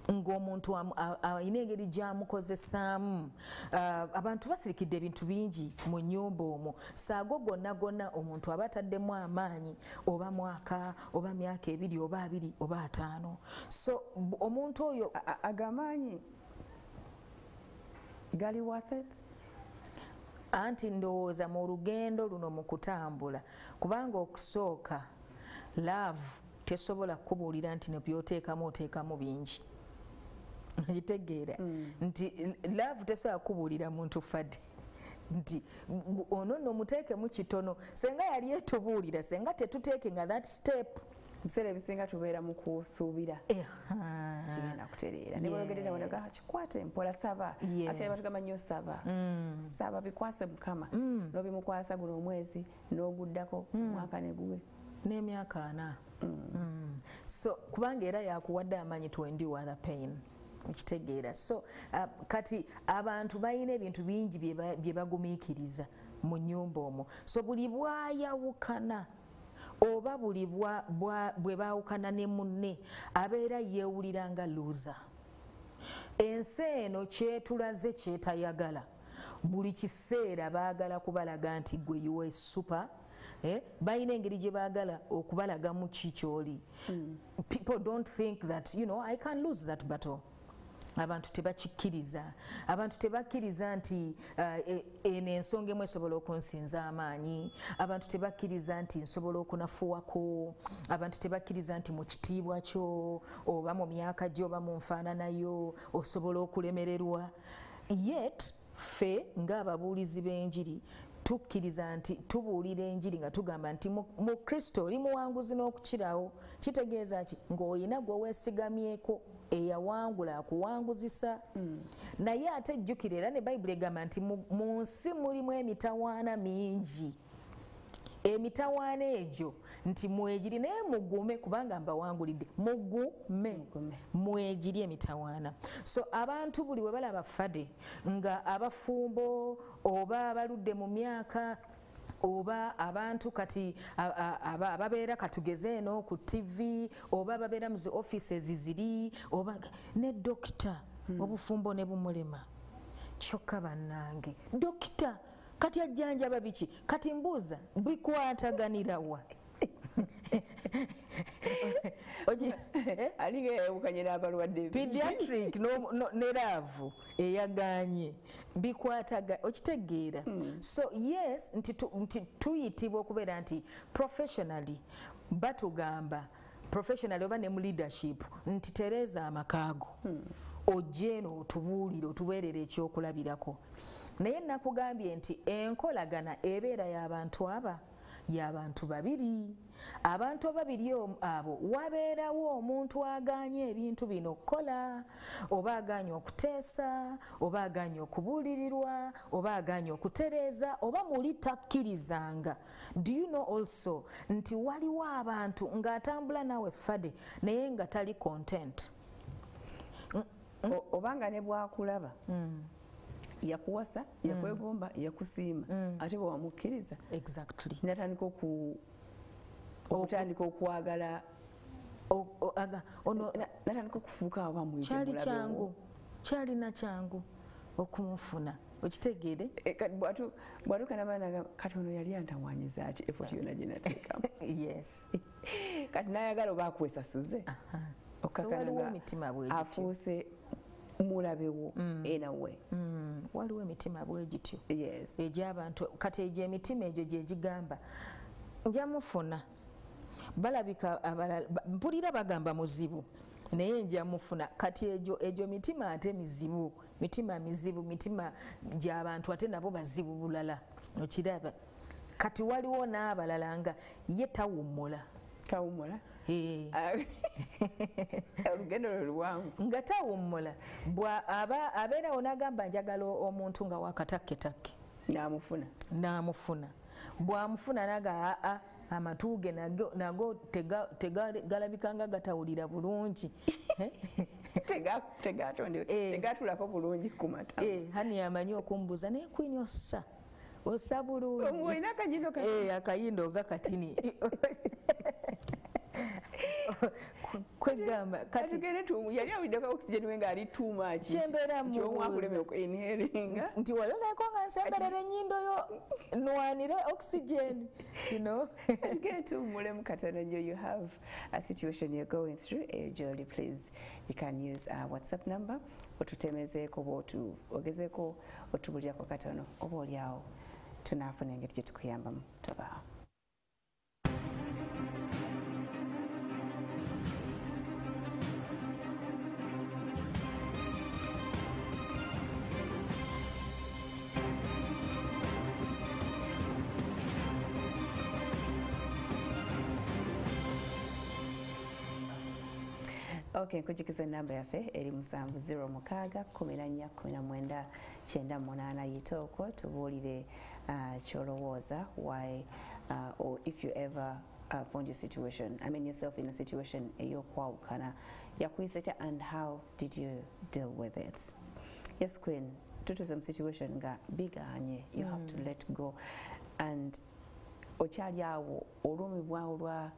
ng'omuntu alina engeri gy'amukozesaamu. Abantu basirikidde ebintu bingi mu nnyumba omwo. Saago gonna gonna omuntu aba ataddemu amaanyi, oba mwaka, oba myaka 2, oba 2, oba 5. So omuntu oyo agamaanyi gali worth it? Anti ndowooza mu lugendo luno mu kutambula, kubanga okusooka love tesobola kukubuulira nti ne by'oteekamu oteekamu bingi. Okitegeera? Nti love tesobola kukubuulira muntu fadde nti ono nno muteekemu kitono. Senga yali etubuulira, senga tetuteekenga that step. Ebiseera ebisinga tubeera mu kusuubira kigenda kutereera. Ne bwogerera wano, kikwate mpola, saba. Actually batugamba nnyo saba. Saba bikwase Mukama. N'obimukwasa guno omwezi n'oguddako omwaka ne guwe. N'emyaka 4. So kubanga era yakuwadde amaanyi to endure the pain. Okitegeera? So kati abantu balina ebintu bingi bye bagumiikiriza mu nnyumba omwo. So buli bwayawukana oba buli bwe baawukana ne munne abeera yeewulira nga loser. Ensi eno kyetulaze kyetayagala, buli kiseera baagala kubalaga nti gwe you are super. Balina engeri gye baagala okubalaga mu ki ky'oli. People don't think that, you know, I can lose that battle. Abantu tebakikkiriza. Abantu tebakkiriza nti eno ensonga emu esobola okunsinza amaanyi. Abantu tebakkiriza nti nsobola okunafuwako. Abantu tebakkiriza nti mu kitiibwa kyo oba mu myaka gyo oba mu nfaanana yo osobola okulemererwa. Yet ffe ng'ababuulizi b'enjiri tukkiriza nti tubuulira enjiri nga tugamba nti mu Kristo oli muwanguzi n'okukirawo. Kitegeeza ki? Ng'olina gwe weesigamyeko. Eyawangula akuwanguzisa. Naye ate jjukira era ne Bayibuli egamba nti mu nsi mulimu emitawaana mingi. Emitawaana egyo nti mwegiri, naye mugume kubanga mbawangulidde. Mugume, mwegiri emitawaana. So abantu buli we balaba Fade nga abafumbo oba abaludde mu myaka oba abantu kati ababeera katugeze eno ku TV oba ababeera mu zi offices ziri oba ne dokita obufumbo ne bumulema. Kyokka bannange dokita kati ajjanjaba biki? Kati mbuuza bikwataganirawa? Alinga yawukanye n'abalwadde. Pediatric ne love eyaganye bikwataga, okitegeera? So yes, nti tuyitibwa okubeera nti professionally batugamba, professionally oba ne mu leadership nti tereeza amakaago, ojje eno otubuulire, otubeerere ekyokulabirako. Naye nakugambye nti enkolagana ebeera y'abantu aba y'abantu babiri. Abantu ababiri abo wabeerawo omuntu aganye ebintu bino okukola, oba aganye okuteesa, oba aganye okubuulirirwa, oba aganye okutereeza, oba muli takkirizanga. Do you know also nti waliwo abantu ng'atambula naawe Fade naye nga tali content, obanga ne bwakulaba yakuwasa, yakwegomba, yakusiima, ate bwe wamukkiriza natandika okutandika okwagala, natandika okufuuka aba mwite mulabe. Kyangu, kyalina kyangu okumufuna, okitegeere? Bwatuuka n'abaana, kati ono yali antawaanyiza ki effort yonna gye nateekamu? Yes. Kati n'ayagala oba akwesasuze, waliwo emitima bwe gityo, afuuse mulabewo enawe. Waliwo emitima bwe gityo egy'abantu. Kati egyo emitima egyo gye gigamba njamufuna, balabika abalala mpulira bagamba muzibu naye njamufuna. Kati egyo mitima ate mizibu, mitima mizibu, mitima gy'abantu ate nabo bazibu bulala, okiraba? Kati waliwo n'abalala nga ye tawummula. Tawummula, olugendo lwe luwanvu, nga tawummula. Abeerawo n'agamba njagala omuntu nga wakatakketakke, n'amufuna, n'amufuna. Bw'amufuna naga aa amatu ge nago tegalabika nga gatawulira bulungi, tegatulako bulungi ku mata. Hani amanyi okumbuuza naye Queen ossa ossa bulungi, olina akayindo, akayindo nga katini. Kwegamba kati yali awiddeko oxygen we nga ali too much, kyembeera mubuuza inhaling nti waloleko nga nsemberera ennyindo yo nwanire oxygen, you know. Get to mulemu katono nnyo. You have a situation you're going through, Jolly, please, you can use our WhatsApp number otutemezeeko oba ogezeeko otubulirako katono, oba oliawo tunaafuna engeri gye tukuyambamu. Tobaawo. Okay, nkujukiza namba yaffe eri 706 14 19 98. Yita okwo tubuulire ky'olowooza, why or if you ever found your situation, I mean yourself in a situation ey'okwawukana, yakuyisa, and how did you deal with it? Yes, Queen, tutuuse mu situation nga biganye, you have to let go, and okyali awo olumibwa olwa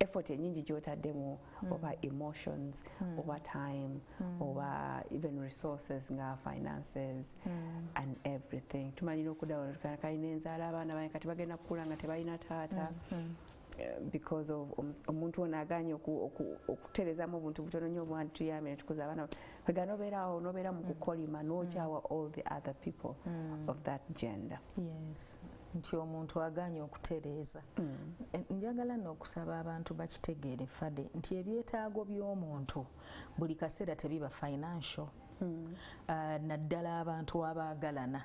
effort enyingi gy'otaddemu, oba emotions, oba time, oba even resources nga finances and everything. Tumanyi n'okuddawo kalina enzaala, abaana bange kati bagenda kukula nga tebalina taata because of omuntu ono aganye okutereezaamu obuntu butono nnyo obwantuyambye ne tukuza abaana. Kwega nobeera awo nobeera mu kukolima n'okyawa all the other people of that gender. Yes, nti omuntu aganye okutereeza. Njagala n'okusaba abantu bakitegeere Fade nti ebyetaago by'omuntu buli kaseera tebiba financial, naddala abantu abaagalana.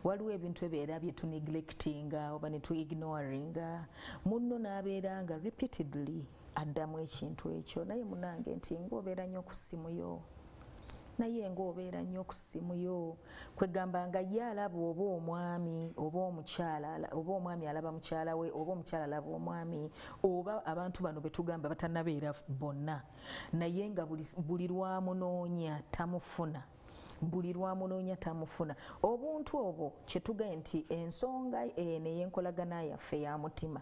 Waliwo ebintu ebiera bye tuneglectinga oba ne tuignoringa, munno n'abeera nga repeatedly Addamu ekintu ekyo, naye munange nti ng'obeera nnyo ku ssimu yo, naye ng'obeera nnyo ku ssimu yo. Kwegamba nga ye alaba oba omwami oba omukyala, oba omwami alaba mukyala we, oba omukyala alaba omwami, oba abantu bano betugamba batannabeera bonna, naye nga buli lwamunoonya tamufuna, buli lwamunoonya tamufuna. Obuntu obwo kyetugaye nti ensonga eno ey'enkolagana yaffe ya mutima.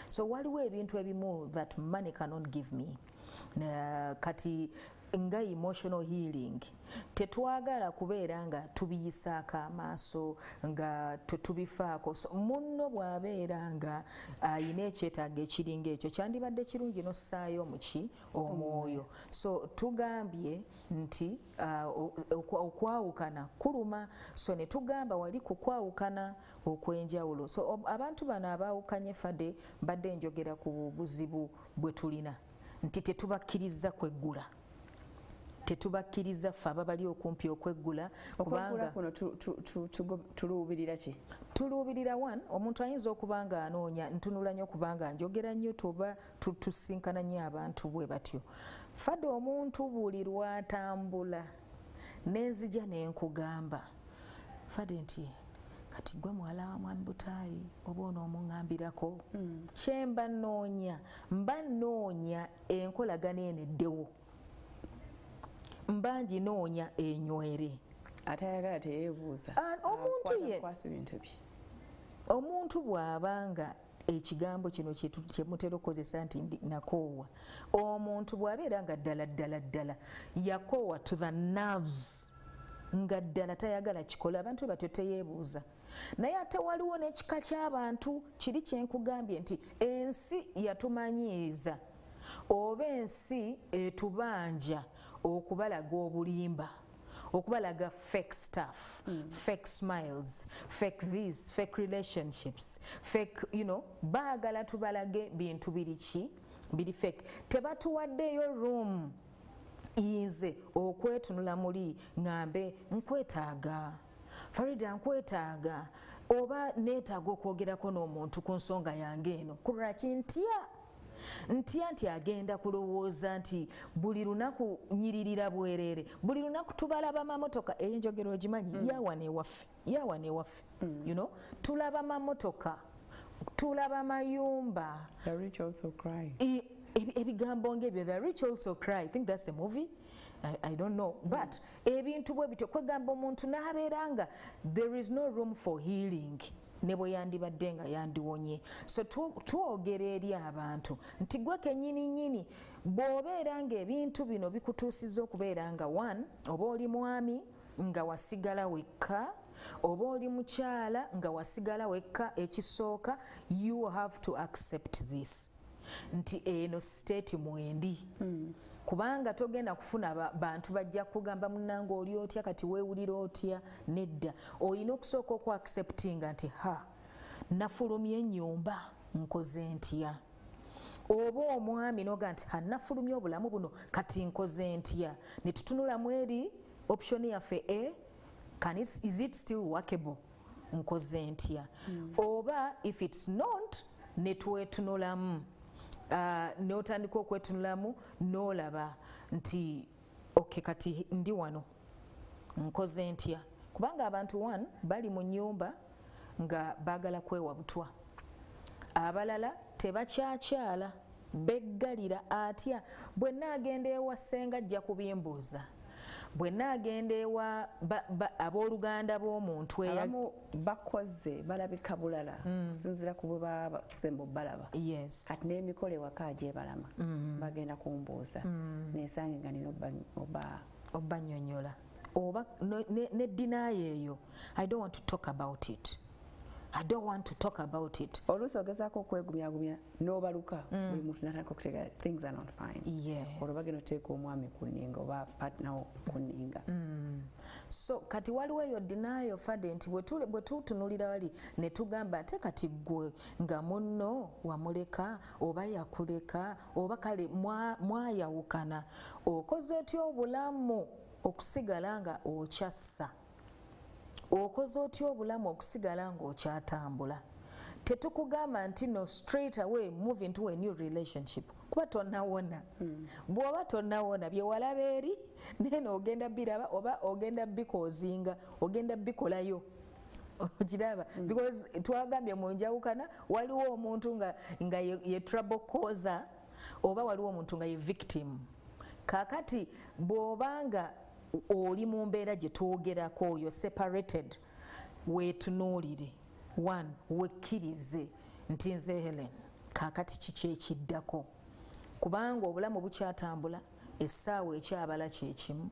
So waliwo ebintu ebimu that money cannot give me. Kati nga emotional healing tetwagala kubeera nga tubiyisaako amaaso, nga tetubifaako. So munno bw'abeera nga ayina ekyetaago ekiringa ekyo, kyandibadde kirungi n'ossaayo muki omwoyo. So tugambye nti okwawukana kuluma, so ne tugamba wali ku kwawukana okw'enjawulo. So abantu bano abaawukanye, Fade, mbadde njogera ku buzibu bwe tulina nti tetubakkiriza kweggula, tetubakkiriza ffe ababali okumpi okweggula. Kubanga kuno tuluubirira ki? Tuluubirira one, omuntu ayinza okuba nga anoonya, ntunula nnyo kubanga njogera nnyo, tuba tusinkana nnyo abantu bwe batyo. Fadde, omuntu buli lwatambula nenzija nenkugamba, Fadde, nti kati gwe muwala wa mwami Butaayi, oba onoomuŋŋambirako. Kyemba nnoonya, mba nnoonya enkolagana eno eddewo, mba nginoonya enywere. Ate ayagala teyeebuuza. Omuntu ye kwasa ebintu bye. Omuntu bw'abanga ekigambo kino kye mutera okukozesa nti nakoowa, omuntu bw'abeera nga ddala ddala ddala yakoowa to the nerves, nga ddala tayagala kikola, abantu batyo teyeebuuza. Naye ate waliwo n'ekika ky'abantu kiri kyenkugambye nti ensi yatumanyiiza, oba ensi etubanja okubalaga obulimba, okubalaga fake stuff, fake smiles, fake this, fake relationships, fake, baagala tubalage bintu biri ki, biri fake. Tebatuwaddeyo room nze okwetunula muli ŋŋambe nkwetaaga, Farida, nkwetaaga, oba neetaaga okwogerako n'omuntu ku nsonga yange eno. Kulwaki ntya? Ntya nti agenda kulowooza nti buli lunaku nyiririra bwereere, buli lunaku tubalaba mamotoka. Enjogero ogimanyi, yawa newaffe, yawa newaffe. Tulaba mamotoka, tulaba mayumba. The rich also cry. Ebigambo ng'ebyo, the rich also cry. I think that's a movie, I don't know, but ebintu bwe bityo, kwegamba omuntu n'abeera nga there is no room for healing ne bwe yandibadde nga yandiwonye. So twogera eri abantu nti gwe kennyini nnyini bw'obeera ng'ebintu bino bikutuusizza okubeera nga one, oba oli mwami nga wasigala wekka, oba oli mukyala nga wasigala wekka, ekisooka you have to accept this nti eno state mwendi. Kubanga togenda kufuna bantu bajja kugamba munnange oli otya, kati weewulira otya. Nedda, olina okusooka oku acceptinga nti ha, nafulumye ennyumba, nkoze ntya? Oba omwami noga nti ha, nafulumye obulamu buno, kati nkoze ntya? Ne tutunulamu eri option yaffe a, is it still workable, nkoze ntya? Oba if it's not, ne twetunulamu, n'otandika okwetunulamu n'olaba nti okay, kati ndi wano, nkoze ntya? Kubanga abantu one bali mu nnyumba nga baagala kwewa butwa, abalala tebakyakyala, beggalira, atya bwe naagenda ewa ssenga ajja kubimbuuza, bwe naagenda ewa abooluganda b'omuntu. Abamu bakoze balabika bulala okusinziira ku bwe baba sembo balaba. Kati n'emikolo ewaka gyebalama, bagenda kumbuuza, nesange nga nina oba obannyonnyola, oba ne denial eyo, I don't want to talk about it, I don't want to talk about it. Oluusi ogezaako okwegumyagumya n'obaluka, buli muntu natandika okutegeera things are not fine. Olwo bagenda oteeka omwami ku nninga oba partner wo ku nninga. So kati waliwo eyo denial, Fade, nti bwe tutunulira wali ne tugamba ate kati ggwe nga munno wamuleka oba yakuleka oba kale mwayawukana, okoze otya obulamu okusigala nga okyassa? Okoze otya obulamu okusigala ng'okyatambula? Tetukugamba nti no straight away move into a new relationship, kuba tonnawona. Bw'oba tonnawona byewalaba eri nene ogenda biraba oba ogenda bikozinga, ogenda bikolayo, okiraba? Because twagambye mu njawukana waliwo omuntu nga ye trouble causer oba waliwo omuntu nga ye victim. Kaakati bw'obanga oli mu mbeera gye twogerako, oyo separated, weetunuulire. One, wekkirize nti nze Helen, kaakati kiki ekiddako? Kubanga obulamu bukyatambula, essaawa ekyabala kyekimu.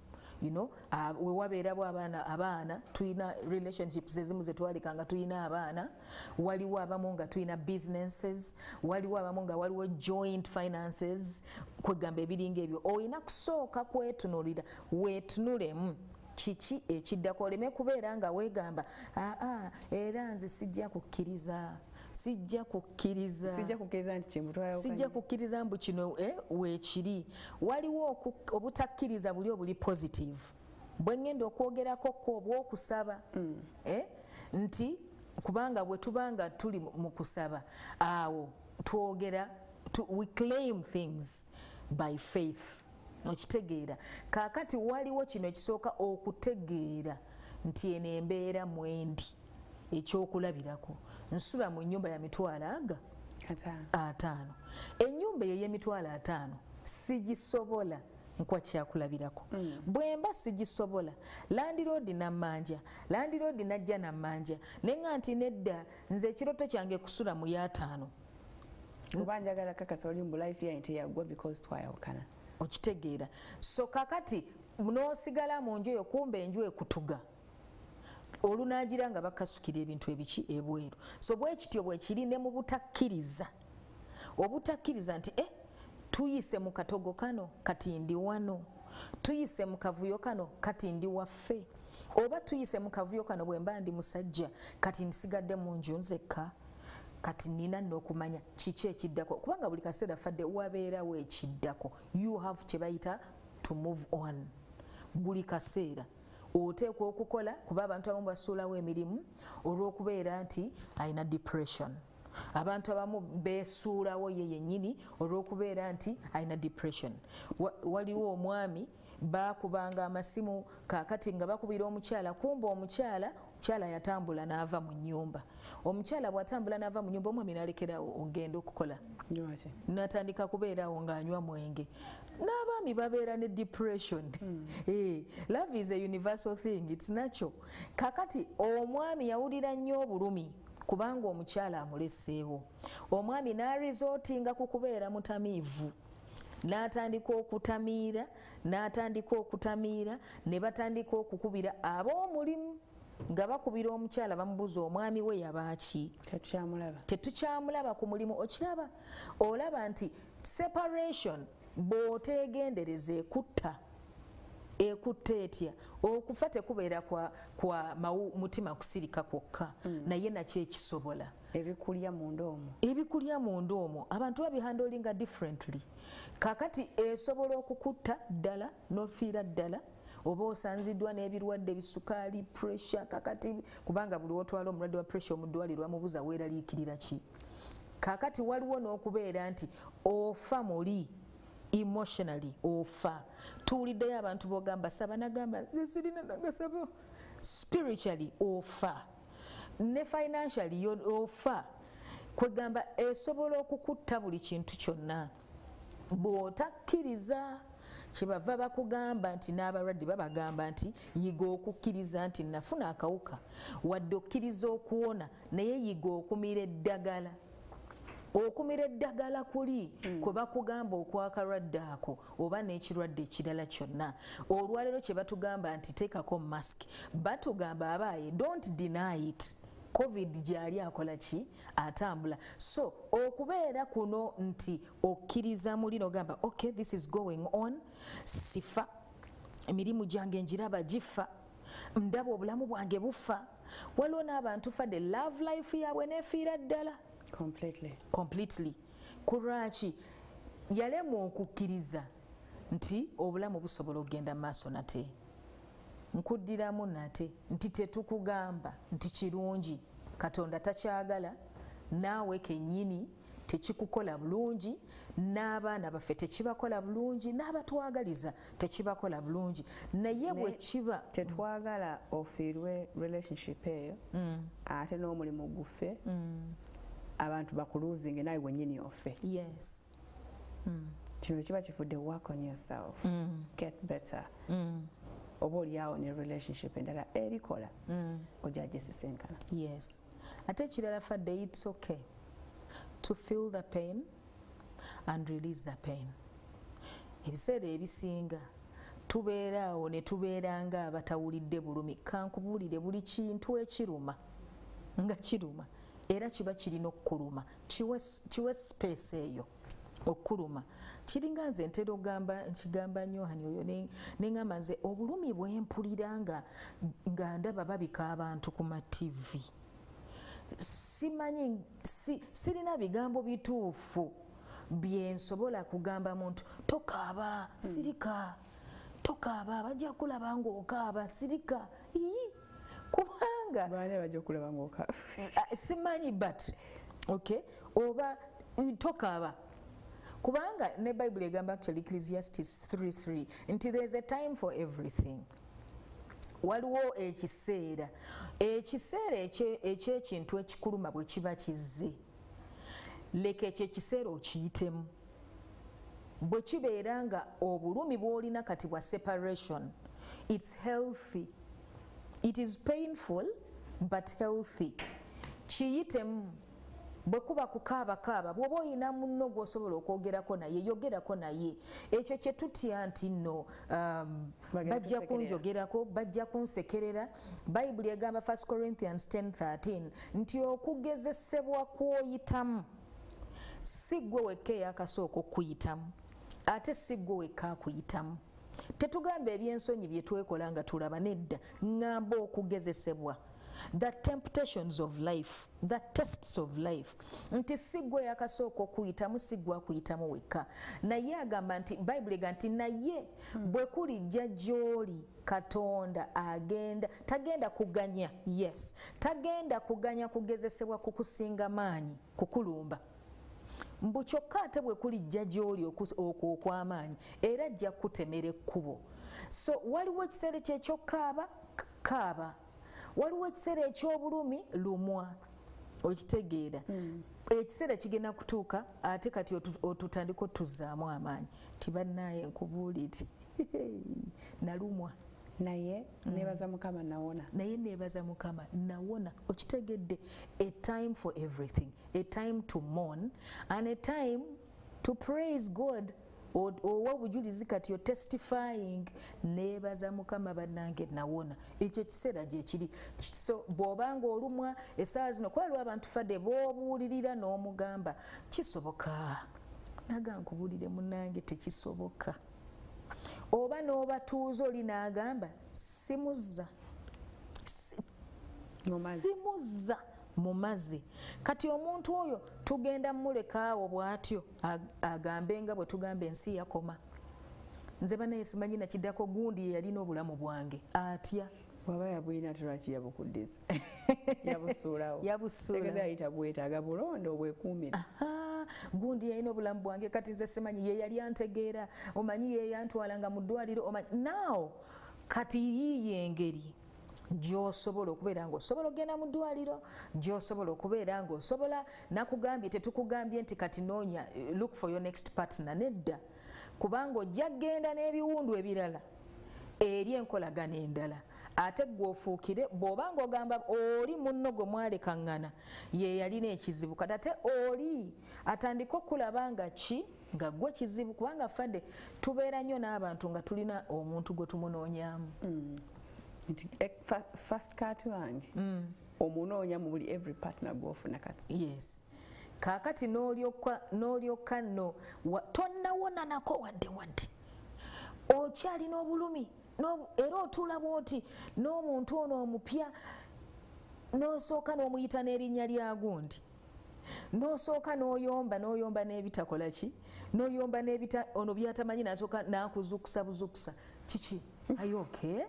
Wewabeerawo abaana, tulina relationships ezimu zetwalika nga tulina abaana, waliwo abamu nga tulina businesses, waliwo abamu nga waliwo joint finances, kwegamba ebiringa ebyo. Olina kusooka kwetunuulira, weetunulemu kiki ekiddako, oleme kubeera nga weegamba aa era nze sijja kukkiriza, sijja kukkiriza, sijja kukkiriza nti kyembutwala, sijja kukkiriza mbu kino weekiri. Waliwo obutakkiriza buli obuli positive bwe ngenda okwogerako ko obw'okusaba, nti kubanga bwe tubanga tuli mu kusaba awo twogera, we claim things by faith, okitegeera? Kaakati waliwo kino ekisooka, okutegeera nti eno embeera mwendi. Ekyokulabirako, nsula mu nnyumba ya mitwalo aga 50. Ennyumba eyo ey'emitwalo 50 sigisobola, nkwa kyakulabirako. Bwe mba sigisobola, landlord nammanja, landlord najja nammanja, neŋŋa nti nedda, nze ekirooto kyange kusula mu y'ataano. Oba njagala kakasa oli mbu life yange teyaggwa because twayawukana. Okitegeera? So kakati n'osigala mu nju eyo, kumbe enju ekutuga, olunagira nga bakasukira ebintu ebiki ebweru. So bwe kityo bwe kiri ne mu butakkiriza, obutakkiriza nti tuyise mu katogo kano, kati ndi wano, tuyise mu kavuyo kano, kati ndi waffe, oba tuyise mu kavuyo kano, bwe mba ndi musajja, kati nsigadde mu nju nzekka, kati nina nno okumanya kiki ekiddako, kubanga buli kaseera fadde wabeerawo ekiddako. You have kye bayita to move on. Buli kaseera oteekwa okukola, kuba abantu abamu basuulawo emirimu olw'okubeera nti alina depression. Abantu abamu beesuulawo ye yennyini olw'okubeera nti alina depression. Waliwo omwami baakubanga amasimu, kaakati nga bakubira omukyala, kumba omukyala yatambula n'ava mu nnyumba. Omukyala bw'atambula n'ava mu nnyumba, omwami n'alekerawo ogenda okukola, n'atandika kubeerawo ng'anywa mwenge. N'abaami babeera ne depression. Love is a universal thing, it's natural. Kakati omwami yawulira nnyo obulumi kubanga omukyala amuleseewo. Omwami n'aresortinga ku kubeera mutamiivu, n'atandika okutamiira, n'atandika okutamiira, ne batandika okukubira ab'omulimu nga bakubira omukyala, bamubuuza omwami we yabaaki, tetukyamulaba ku mulimu. Okiraba, olaba nti separation bw'oteegendereza ekutta. Ekutta etya? Okufa tekubeera kwa mutima kusirika kwokka, naye nakyo ekisobola ebikulya munda omwo, ebikulya munda omwo abantu babihandlinga differently. Kakati esobola okukutta ddala n'ofiira ddala, oba osanziddwa n'ebirwadde bisukaali, pressure. Kakati kubanga buli wotwala omulwadde wa pressure omuddwaliro bamubuuza weeraliikirira ki. Kakati waliwo n'okubeera nti ofa muli emotionally, ofa. Tuwuliddeyo abantu bogamba saba, nagamba sirina nagasaba. Spiritually ofa, ne financially ofa. Kwegamba esobola okukutta buli kintu kyonna bw'otakkiriza. Kyebava bakugamba nti n'abalwadde babagamba nti yiga okukkiriza nti nafuna akawuka, wadde okkiriza okuwona, naye yiga okumira eddagala. Okumira eddagala kuli kwe bakugamba okwakalwadde ako oba n'ekirwadde ekirala kyonna. Olwaleero kye batugamba nti teekako mask, batugamba abaaye don't deny it, COVID gyali akola ki, atambula. So okubeera kuno nti okkiriza muli n'ogamba okay, this is going on, sifa, emirimu gyange njiraba gifa, ndaba obulamu bwange bufa. Waliwo n'abantu fadde love life yaabwe neefiira ddala completely. Kulwaki? Yalemwa okukkiriza nti obulamu busobola okugenda mu maaso nate. Nkuddiramu nate nti tetukugamba nti kirungi, Katonda takyagala, Naawe kennyini tekikukola bulungi, n'abaana baffe tekibakola bulungi, n'abatwagaliza tekibakola bulungi. Naye bwe kiba tetwagala ofiirwe relationship eyo, ate n'omulimu guffe, abantu bakuluzinge, nawe wennyini ofe. Kino kiba kifudde work on yourself, get better. Oba oliawo ne relationship endala erikola, ojja gisisinkana. Yes. Ate ekirala Fadde, it's okay to feel the pain and release the pain. Ebiseera ebisinga tubeera awo ne tubeera nga abatawulidde bulumi. Kankubuulire, buli kintu ekiruma nga kiruma era kiba kirina okukuluma, kiwe space eyo okuluma. Kiringa nze ntera ogamba, nkigamba nnyo hani oyo, neŋŋamba nze obulumi bwe mpulira nga ndaba babika abantu ku ma TV, simanyi, sirina bigambo bituufu bye nsobola kugamba muntu tokaaba, sirika, tokaaba, bajja kulaba ng'okaaba, sirika. Ii, kubanga baani bajja okulaba ng'okaaba? Simanyi, but okay, oba tokaaba, kubanga ne Bible egamba, actually Ecclesiastes 3:3, nti there's a time for everything. Waliwo ekiseera ekyekintu ekikuluma bwe kiba kizze, leka ekyo ekiseera okiyitemu. Bwe kibeera nga obulumi bw'olina kati bwa separation, it's healthy, it is painful but healthy, kiyitemu. Bwe kuba kukaabakaaba, bw'oba oyina munno gw'osobola okwogerako naye, yogerako naye. Ekyo kye tutya nti nno bajja kunjogerako, bajja kunsekerera. Bayibuli egamba 1 Corinthians 10:13 nti okugezesebwa kw'oyitamu si ggwe wekka eyakasooka okuyitamu, ate si ggwe wekka akuyitamu. Tetugamba ebyensonyi bye twekola nga tulaba, nedda, ŋŋamba okugezesebwa, the temptations of life, the tests of life, nti si ggwe yakasooka okuyitamu, si ggwe akuyitamu wekka. Naye agamba nti Bayibuli ega nti naye bwe kulijja gy'oli, Katonda agenda tagenda kuganya, yes, tagenda kuganya kugezesebwa kukusinga maanyi kukulumba. Mbu kyokka ate bwe kulijja gy'oli okwo okw'amaanyi, era ajja kukutemera ekkubo. So waliwo ekiseera kyekyokaaba, kaaba, waliwo ekiseera eky'obulumi, lumwa, okitegeera. Ekiseera kigenda kutuuka ate kati otutandika otuzzaamu amaanyi ti bannaaye nkubuulire, nalumwa, naye nebaza Mukama nawona. Naye nebaza Mukama nawona. Okitegedde? A time for everything, a time to mourn and a time to praise God. Owa obujulizi kati you're testifying, nebaza Mukama bannange nawona. Ekyo ekiseera gyekiri. So bw'obanga olumwa essaawa zino, kuba abantu Fadde b'obuulirira n'omugamba kisoboka, naga nkubuulire munnange tekisoboka, oba n'obatuuza oli n'agamba simuzza, simuzza mu mazzi. Kati omuntu oyo tugenda mulekaawo bw'atyo agambe nga bwe tugamba ensi yakoma, nze banaye simanyi nakiddako, gundi ye yalina obulamu bwange atya. Bw'aba yabulina lwaki yabukuddiza? Yabusuulawo. Yabusuula. Tegeeza yayita bwetaaga bulonda obwekuumira. Gundi yalina obulamu bwange, kati nze simanyi, ye yali antegeera, omanyi ye yantwalanga mu ddwaliro, omanyi naawo. Kati yiiyo engeri gy'osobola okubeera ng'osobola okugenda mu ddwaliro, gy'osobola okubeera ng'osobola. Nakugambye, tetukugambye nti kati noonya, look for your next partner, nedda, kubanga ojja kgenda n'ebiwundu ebirala eri enkolagana endala. Ate ggwe ofuukire bw'oba ng'ogamba oli munno gwe mwalekaŋŋana ye yalina ekizibu, kati ate oli atandika okulaba nga ki nga ggwe kizibu, kubanga Fadde tubeera nnyo n'abantu nga tulina omuntu gwe tumunoonyaamu. Nti first cut wange omunoonya mu buli every partner gw'ofuna kati. Yes. Kaakati n'olyoka nno tonnawona nako wadde wadde, okyalina obulumi era otuula bw'oti n'omuntu ono omupya, n'osooka n'omuyita n'erinnya lya gundi, n'osooka n'oyomba n'oyomba n'ebitakola ki, n'oyomba n'ebita ono byatamanyi, n'asooka n'akuzukusa buzukusa, kiki, are you okay,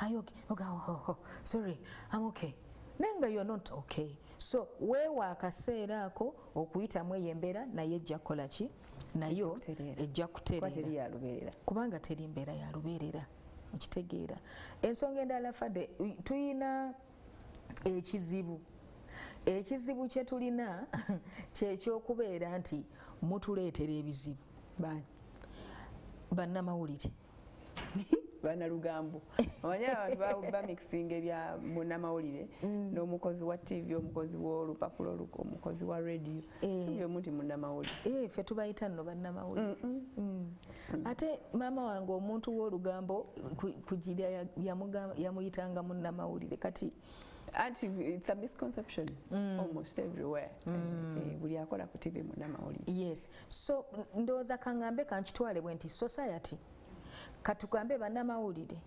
are you okay? Oga, oh, oh, sorry, I'm okay. Naye nga you're not okay, So weewa akaseera ako okuyitamu eyo embeera, naye ejja kukola ki? Nayo ejja kutereera, kubanga teri mbeera ya lubeerera. Okitegeera? Ensonga endala, Fadde, tuyina ekizibu. Ekizibu kye tulina kyekyokubeera nti mutuleetera ebizibu, bannamawulire. Banalugambo. Omanyi abantu bamixinga ebya munnamawulire n'omukozi wa TV, omukozi w'olupapula, omukozi wa radio. Si buli omu nti munnamawulire. Ffe tubayita nno bannamawulire. Ate maama wange omuntu w'olugambo kugira yamuyitanga munnamawulire. Kati anti it's a misconception almost everywhere. Buli akola ku TV munnamawulire. Yes. So ndowooza kaŋŋambe kankitwale bwe nti society, katugambe bannamawulire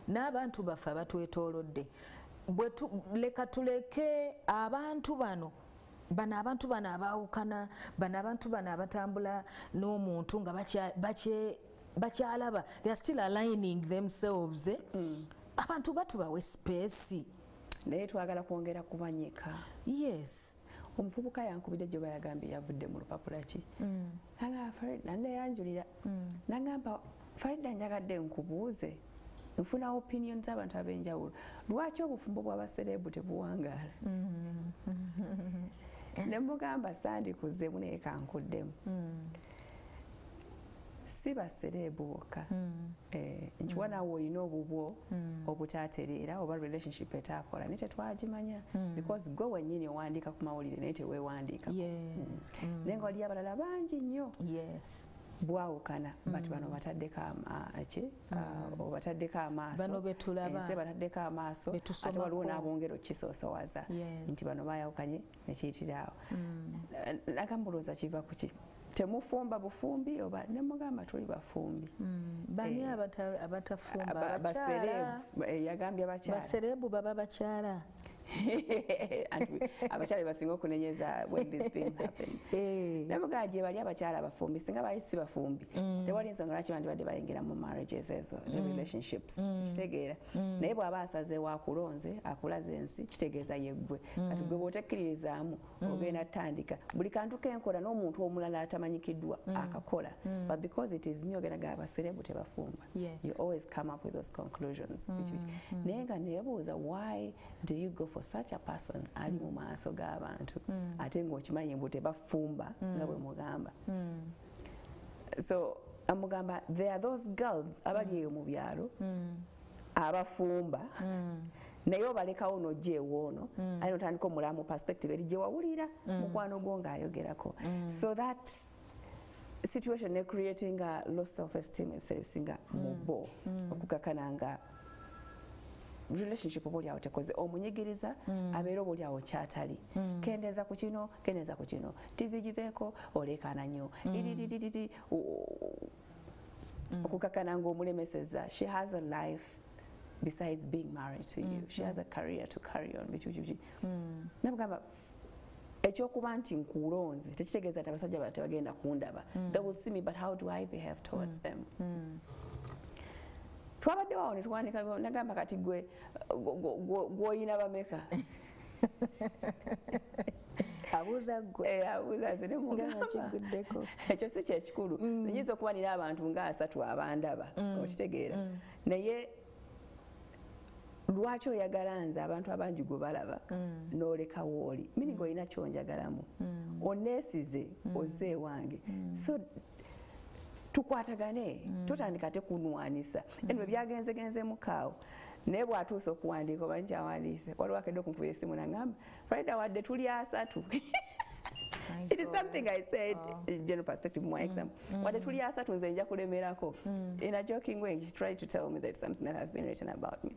n'abantu baffe abatwetoolodde, leka tuleke abantu bano, bano abantu bano abaawukana, bano abantu bano abatambula n'omuntu nga bakyalaba, they are still aligning themselves. Abantu batubawe space. Naye twagala kwongera kumanyika. Yes. Omuvubuka yankubidde gye bayagambye yavudde mu lupapula ki, naneyanjulira, nagamba, "Farida, njagadde nkubuuze, nfuna opinion z'abantu ab'enjawulo, lwaki obufumbo bw'aba celeb tebuwangaala?" Ne mugamba, "Sandikuzeemu, naye kankuddemu. Si ba celeb bokka, nkiwa naawe olina obubwo obutatereera oba relationship etaakola, naye tetwagimanya because gwe wennyini owandiika ku mawulire naye teweewandiika. Naye nga waliyo abalala bangi nnyo bwawukana, but bano bataddeko ki, obataddeko amaaso, ensi bataddeko amaaso, ate waliwo n'abongera okukisoosowaza nti bano bayawukanye nekiyitiraawo." Nagamba, "Olowooza kiva ku ki? Temufumba bufumbi oba?" Nemugamba, "Tuli bafumbi." Bani abatafumba? Abakyala. Yagambye abakyala. Ba celeb baba bakyala. Abakyala basinga okunenyeza when this thing happen. Namugamba, "Gye bali abakyala abafumbi. Singa bali si bafumbi, tewali nsonga lwaki bandibadde bayingira mu marriages ezo ne relationships." Kitegeera? Naye bw'aba asazeewo akulonze, akulaze ensi, kitegeeza yeggwe. Kati gwe bw'otekkiririzaamu, ogenda tandika buli kantu kenkola n'omuntu omulala atamanyikiddwa akakola, but because it is me, ogenda gaba ba celeb tebafumba. You always come up with those conclusions. Naye nga neebuuza, why do you go for such a person ali mu maaso g'abantu, ate ng'okimanyi mbu tebafumba nga bwe mugamba? So amugamba, there are those girls abali eyo mu byalo abafumba, naye obalekawo n'ojja ewoono, aye notandika omulamu perspective eri gye wawulira mukwano gwo ng'ayogerako. So that situation ne creating a low self esteem ebiseera ebisinga mu bo, okukakana nga relationship oba oliawo tekoze, omunyigiriza abeera oba oliawo kyatali. Kendeeza ku kino, kendeeza ku kino, TV giveeko, oleekaana nnyo, iririri, okukakana ng'omulemeseza. She has a life besides being married to you. She has a career to carry on, biki biki. Nabugamba, ekyokuba nti nkulonze tekitegeeza nti abasajja bala tebagenda kundaba. They will see me, but how do I behave towards them? Twabadde waawo ne tuwandika. Nagamba, "Kati gwe gw'oyina bameka?" Abuuza ggwe. Abuuza nze. Nga kiguddeko. Ekyo si kyekikulu. Nyinza okuba nina abantu nga 30 abandaba, okitegeera? Naye lwaki oyagala nze abantu abangi gwe balaba n'olekawo oli? Meaning olina kyonjagalamu, oneesize, ozze ewange, so tukwatagane. Totandika ate kunwanisa. Anyway, byagenzegenze kaawo, naye bw'atuuse okuwandiika oba nkyawandiise, waliwo akedde okunkubira essimu nagamba, "Farida, wadde tuli 30," it is something I said in general perspective, more example, "Wadde tuli 30, nze nja kulemerako." In a joking way, he tried to tell me there's something that has been written about me.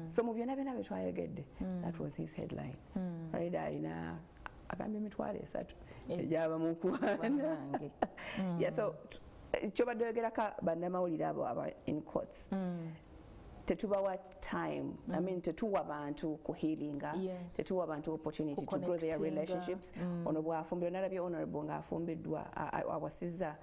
So mu byonna byonna bye twayogedde, that was his headline. Farida alina agambye 30,000 egyaba mukwana. Yeah, so kyobadde oyogerako bannamawulire abo aba in quotes. Tetubawa time. I mean, tetuwa bantu kuhealinga, tetuwa bantu opportunity to grow their relationships. Ono bw'afumbirwa, nalabye Honorable ng'afumbiddwa, awasizza,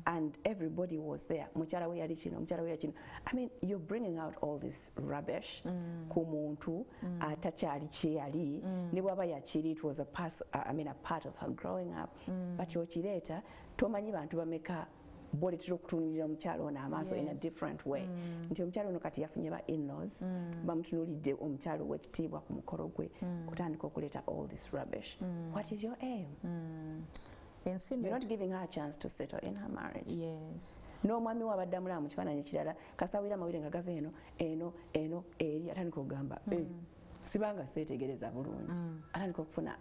and everybody was there. Mukyala we yali kino, mukyala we yali kino. I mean, you're bringing out all this rubbish ku muntu atakyali kyeyali, ne bw'aba yakiri, it was a, pass, I mean, a part of her growing up. But okireeta, tomanyi bantu bameka boletera okutunulira omukyala ono amaaso in a different way, nti omukyala ono kati yafunye ba in-laws, bamutunuulidde omukyala ow'ekitiibwa ku mukolo gwe, otandika okuleeta all this rubbish. What is your aim? You're not giving her a chance to settle in her marriage. N'omwami we abadde amulaba mu kifaananyi ekirala, kasawira amawulire nga gava eno eno eno eri, atandika okugamba, "Eh, sibanga seetegereza bulungi." Atandika okufuna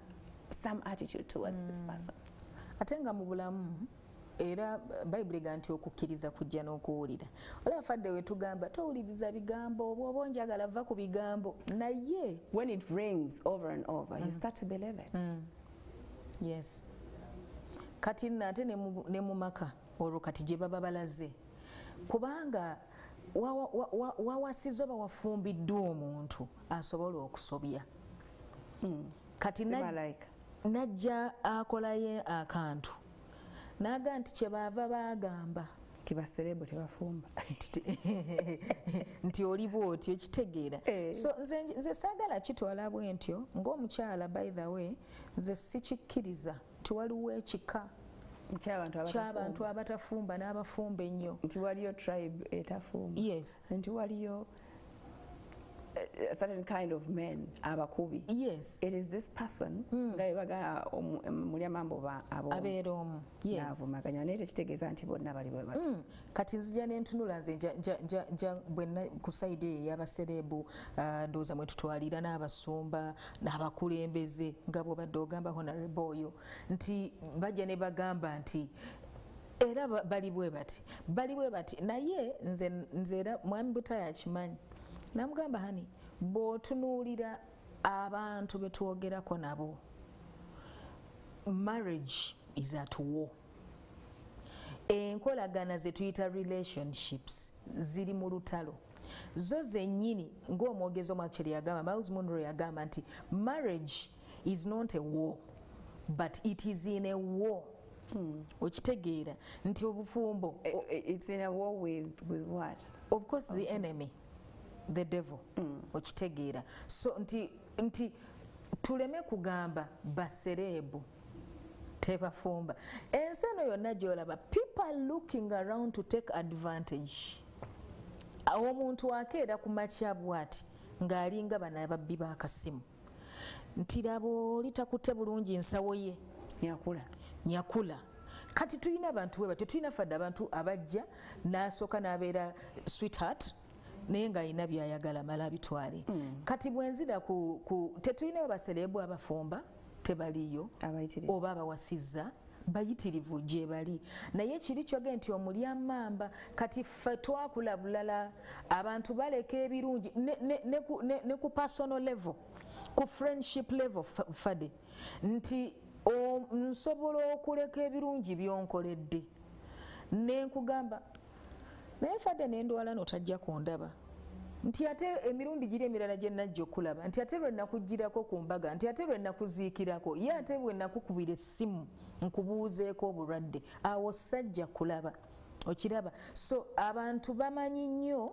some attitude towards this person. Ate nga mu bulamu era Bayibuli ega nti okukkiriza kujja n'okuwulira. Olaba fadde wetugamba towuliriza bigambo, oba oba onjagala va ku bigambo, naye when it rings over and over, you start to believe it. Yes, kati nno ate ne mu maka olwo kati gye baba balaze, kubanga wawasizza oba wafumbiddwa omuntu asobola okusobya. Kati Si malayika. Najja akolayo akantu n'aga nti kyebaava baagamba nti ba celeb tebafumba. Nti oli bwotyo, ekitegeera. Eh. So nze saagala kitwala bwe ntyo ng'omukyala. By the way, nze sikikkiriza nti waliwo ekika ky'abantu ky'abantu abatafumba n'abafumba ennyo. Nti waliyo tribe etafumba. Yes. Nti waliyo a certain kind of men abakubi. It is this person nga bebaga mulya mambo abo abeera omu, yes. Naavumaganya, naye tekitegeeza nti bonna bali bwe bati. Kati nzija nentunula nze nja bwenna ku side eyo ey'aba celeb, ndowooza mwe tutwalira n'abasumba n'abakulembeze, nga bw'obadde ogamba Honorable oyo nti bajja ne bagamba nti era bali bwe bati, bali bwe bati. Naye nze era mwami Butayo akimanyi, namugamba, "Honey, bw'otunuulira abantu be twogerako nabo, marriage is at war. Enkolagana ze tuyita relationships ziri mu lutalo zo zennyini." Ng'omwogezi omu actually yagamba, Myles Munroe yagamba nti marriage is not a war, but it is in a war. Okitegeera nti obufumbo It's in a war with what? Of course, the enemy, the devil. Okitegeera? So nti tuleme kugamba ba celeb tebafumba. Ensi eno yonna gyolaba, people are looking around to take advantage. Omuntu akeera ku makya bw'ati ng'alinga bano ababbi b'akasimu nti laba oli takutte bulungi nsawo ye. Nyakula. Nyakula. Kati tulina abantu bwe batyo, tulina fadde abantu abajja n'asooka n'abeera sweetheart, naye ng'alina byayagala mala abitwale. Kati bwenzira ku tetulinayo ba celeb abafumba, tebaliyo. Abayitirivu. Oba abawasizza bayitirivu gye bali, naye kiri kyoge nti omulyamamba. Kati ffe twakula bulala, abantu baleka ebirungi ne ku personal level, ku friendship level, fadde nti nsobola okuleka ebirungi byonkoledde nenkugamba, naye fadde nendwala notajja kundaba, nti ate emirundi giri emirala gye najja okulaba, nti ate lwe nakugirako ku mbaga, nti ate lwe nakuziikirako, ye ate bwe nakukubira essimu nkubuuzeeko obulwadde, awo sajja kulaba. Okiraba? So abantu bamanyi nnyo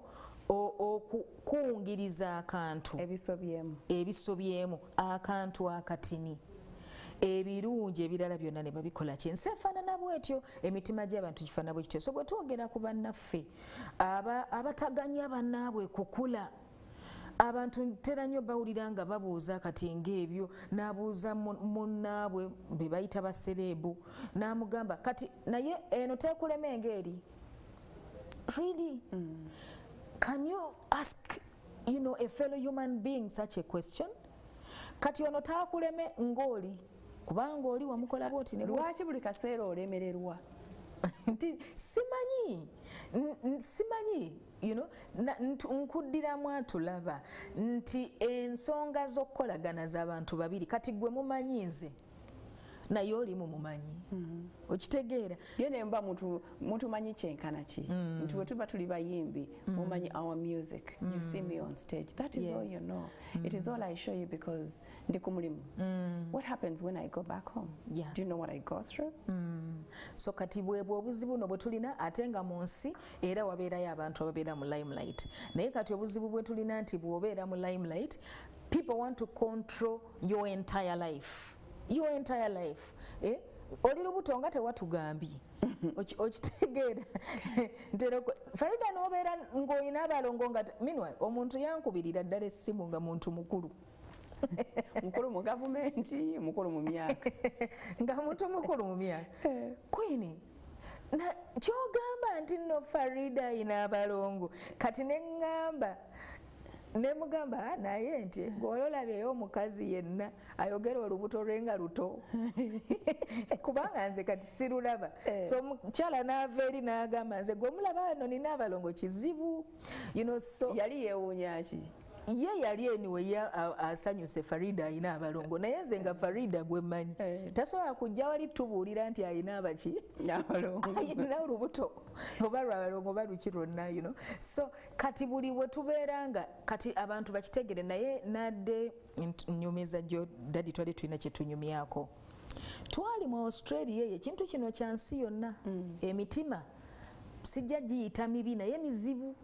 okuwungiriza akantu. Ebisobyemu. Ebisobyemu, akantu akatini, ebirungi ebirala byonna ne babikola ki. Ensi efaanana bwetyo, emitima gy'abantu gifaanana bwe kityo. So bwe twogera ku bannaffe abataganya bannaabwe kukula, abantu ntera nnyo bawulira nga babuuza kati ng'ebyo, n'abuuza munnaabwe be bayita ba celeb, n'amugamba kati naye eno teekulema engeri. Really? Can you ask a fellow human being such a question? Kati ono taakuleme ng'oli, kubanga oli wamukola bwoti ne bwoti. Lwaki buli kaseera olemererwa? Nti simanyi, simanyi, nkuddiramu atulaba nti ensonga z'okukolagana z'abantu babiri. Kati gwe mumanyi nze Naye oli mumumanyi. Okitegeera? Ye nemba mutumanyi kyenkana ki nti bwe tuba tuli bayimbi, mumanyi our music. You see me on stage, that is all you know. It is all I show you because ndi ku mulimu. What happens when I go back home? Do you know what I go through? So kati bwebwe obuzibu no bwe tulina, ate nga mu nsi era wabeerayo abantu ababeera mu limelight. Naye kati obuzibu bwe tulina nti bw'obeera mu limelight, people want to control your entire life, your entire life, eh? Oli lubuto nga tewatugambye. Okitegeera? Ntera Farida n'obeera ng'olina abalongo nga meanwhile omuntu yankubirira ddala essimu nga muntu mukulu. Mukulu mu gavumenti, mukulu mu myaka. Nga muntu mukulu mu myaka. Queen, na kyogamba nti nno Farida ayina abalongo. Kati ne ŋŋamba, ne mugamba, "Ah, naye nti ng'ololabyeyo omukazi yenna ayogera olubuto lwe nga luto, kubanga nze kati sirulaba." So omukyala n'ava eri n'agamba, "Nze gwe mulaba wano nina abalongo kizibu." So yali yeewuunya ki? Ye yali anyway ye asanyuse Farida ayina abalongo, naye nze nga Farida gwe mmanyi tasobola kujja wali tubuulira nti ayina abaki abalongo. Ayina olubuto oba lwabalongo oba luki lwonna. So kati buli bwe tubeera nga kati abantu bakitegere. Naye nadde nnyumiza gyo daddy, twali tulina kye tunyumyako, twali mu Australia eyo. Ekintu kino kya nsi yonna. Emitima sijja giyita mibi, naye mizibu,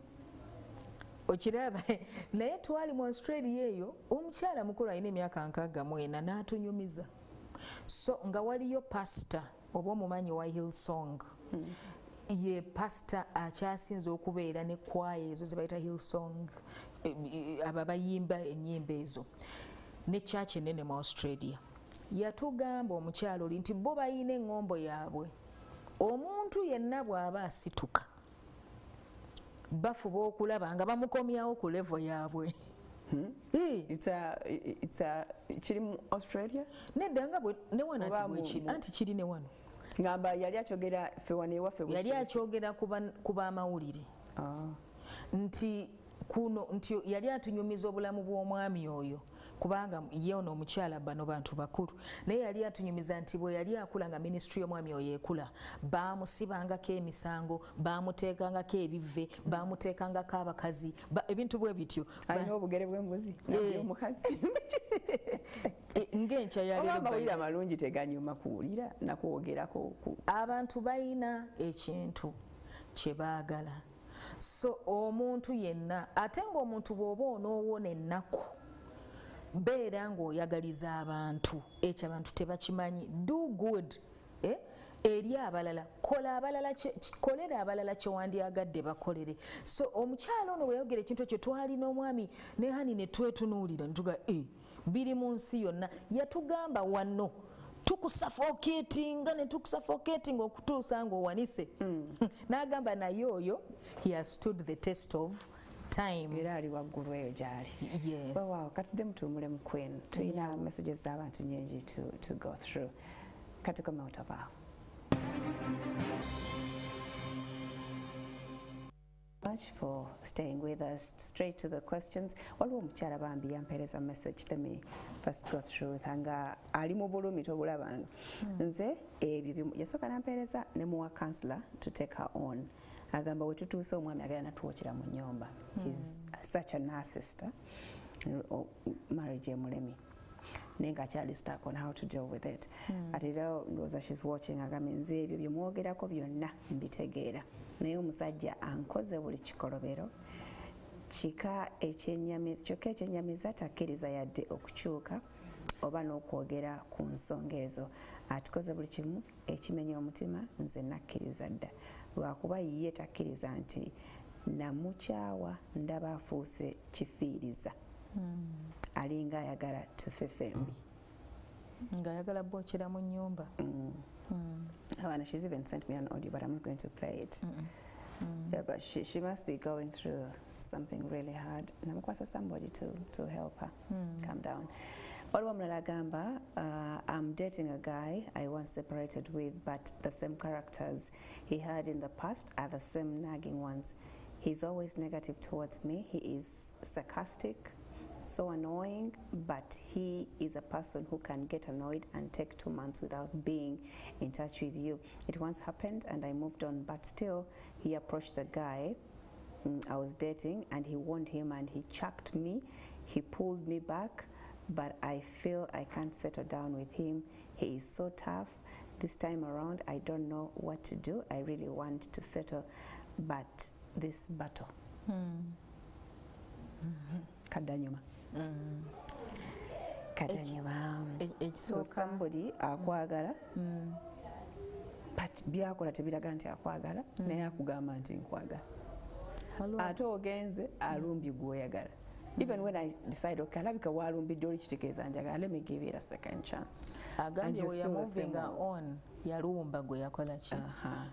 okiraba? Naye twali mu Australia eyo, omukyala mukulu alina emyaka 64 n'atunyumiza. So nga waliyo pasita oba omumanyi wa Hillsong. Ye pasita akyasinze okubeera ne kwaya ezo zebayita Hillsong, abo abayimba ennyimba ezo ne church enene mu Australia. Yatugamba omukyalo oli nti bo bayina eŋŋombo yaabwe, omuntu yenna bw'aba asituka bafuba okulaba nga bamukomyawo ku level yaabwe. It's a kiri mu Australia? Nedda, nga ne wano Oba anti bwekiri. Anti kiri ne wano. Ngamba yali akyogera ffe wano ewaffe bwe Yali kiri. akyogera ku bamawulire. Ah. Nti kuno nti yali atunyumiza obulamu bw'omwami oyo, kubanga ye ono omukyala bano bantu bakulu, naye yali atunyumiza nti bwe yali akula nga ministry y'omwami oyo ekula, baamusibangako emisango, baamuteekangako ebivve, baamuteekangako abakazi, ebintu bwe bityo. Alina obugere bw'embuzi omukazi. Ng'enkya ya Oba leero amawulire bayina. Amalungi teganyuma kuwulira nakwogerako Abantu balina ekintu kye baagala. So omuntu yenna, ate ng'omuntu bw'oba onoowona ennaku, beera ng'oyagaliza abantu. Ekyo abantu tebakimanyi. Do good, eh? Eri abalala, kola abalala kolera abalala kyewandyagadde bakolere. So omukyalo ono bwe yayogera ekintu ekyo, twalina omwami ne hani ne twetunuulira netuga e biri mu nsi yonna. Yatugamba wano tukusuffocatinga ne tukusuffocatinga okutuusa ng'owanise. N'agamba naye oyo he has stood the test of time. Era ali waggulu eyo gyali. Yes. Well, katudde mutuwumule mu Queen. Tulina messages z'abantu nyingi to go through. Katukome otavaawo. Much for staying with us. Straight to the questions. Waliwo omukyala bambi yampeereza message. Let me first go through with her nga ali mu bulumi tobulabanga. Nze ebyo yasooka nampeereza ne muwa counselor to take her on. Agamba we tutuuse omwami agenda natwokera mu nnyumba. He's such a narcissist. Marriage emulemi naye ng'akyali stuck on how to deal with it. Ate era ndowooza she's watching. Agambye, "Nze ebyo bye mwogerako byonna mbitegeera, naye omusajja ankoze buli kikolobero kika kyokka ekyennyamiza takkiriza yadde okukyuka oba n'okwogera ku nsonga ezo. Atukoze buli kimu ekimenya omutima. Nze nakkiriza dda, lwakuba ye takkiriza nti namukyawa. Ndaba afuuse kifiiriza, alinga ayagala tufe fembi." Ng'ayagala bwokera mu nnyumba. Oh, and she's even sent me an audio, but I'm not going to play it. Yeah, but she must be going through something really hard. Namukwasa somebody to help her calm down. Waliwo omulala agamba, "I'm dating a guy I once separated with, but the same characters he had in the past are the same nagging ones. He's always negative towards me. He is sarcastic, So annoying, but he is a person who can get annoyed and take 2 months without being in touch with you. It once happened and I moved on, but still he approached the guy I was dating and he warned him and he chucked me. He pulled me back, but I feel I can't settle down with him. He is so tough. This time around, I don't know what to do. I really want to settle, but this battle. Kadanyuma. Kadanyuma. So somebody akwagala, but byakola tebiraga nti akwagala, naye akugamba nti nkwagala. Ate ogenze alumbye gw'oyagala. Even when I decide, okay, alabika walumbidde oli, kitegeeza njagala, let me give it a second chance. Agambye we moving on, yalumba gwe yakola ki?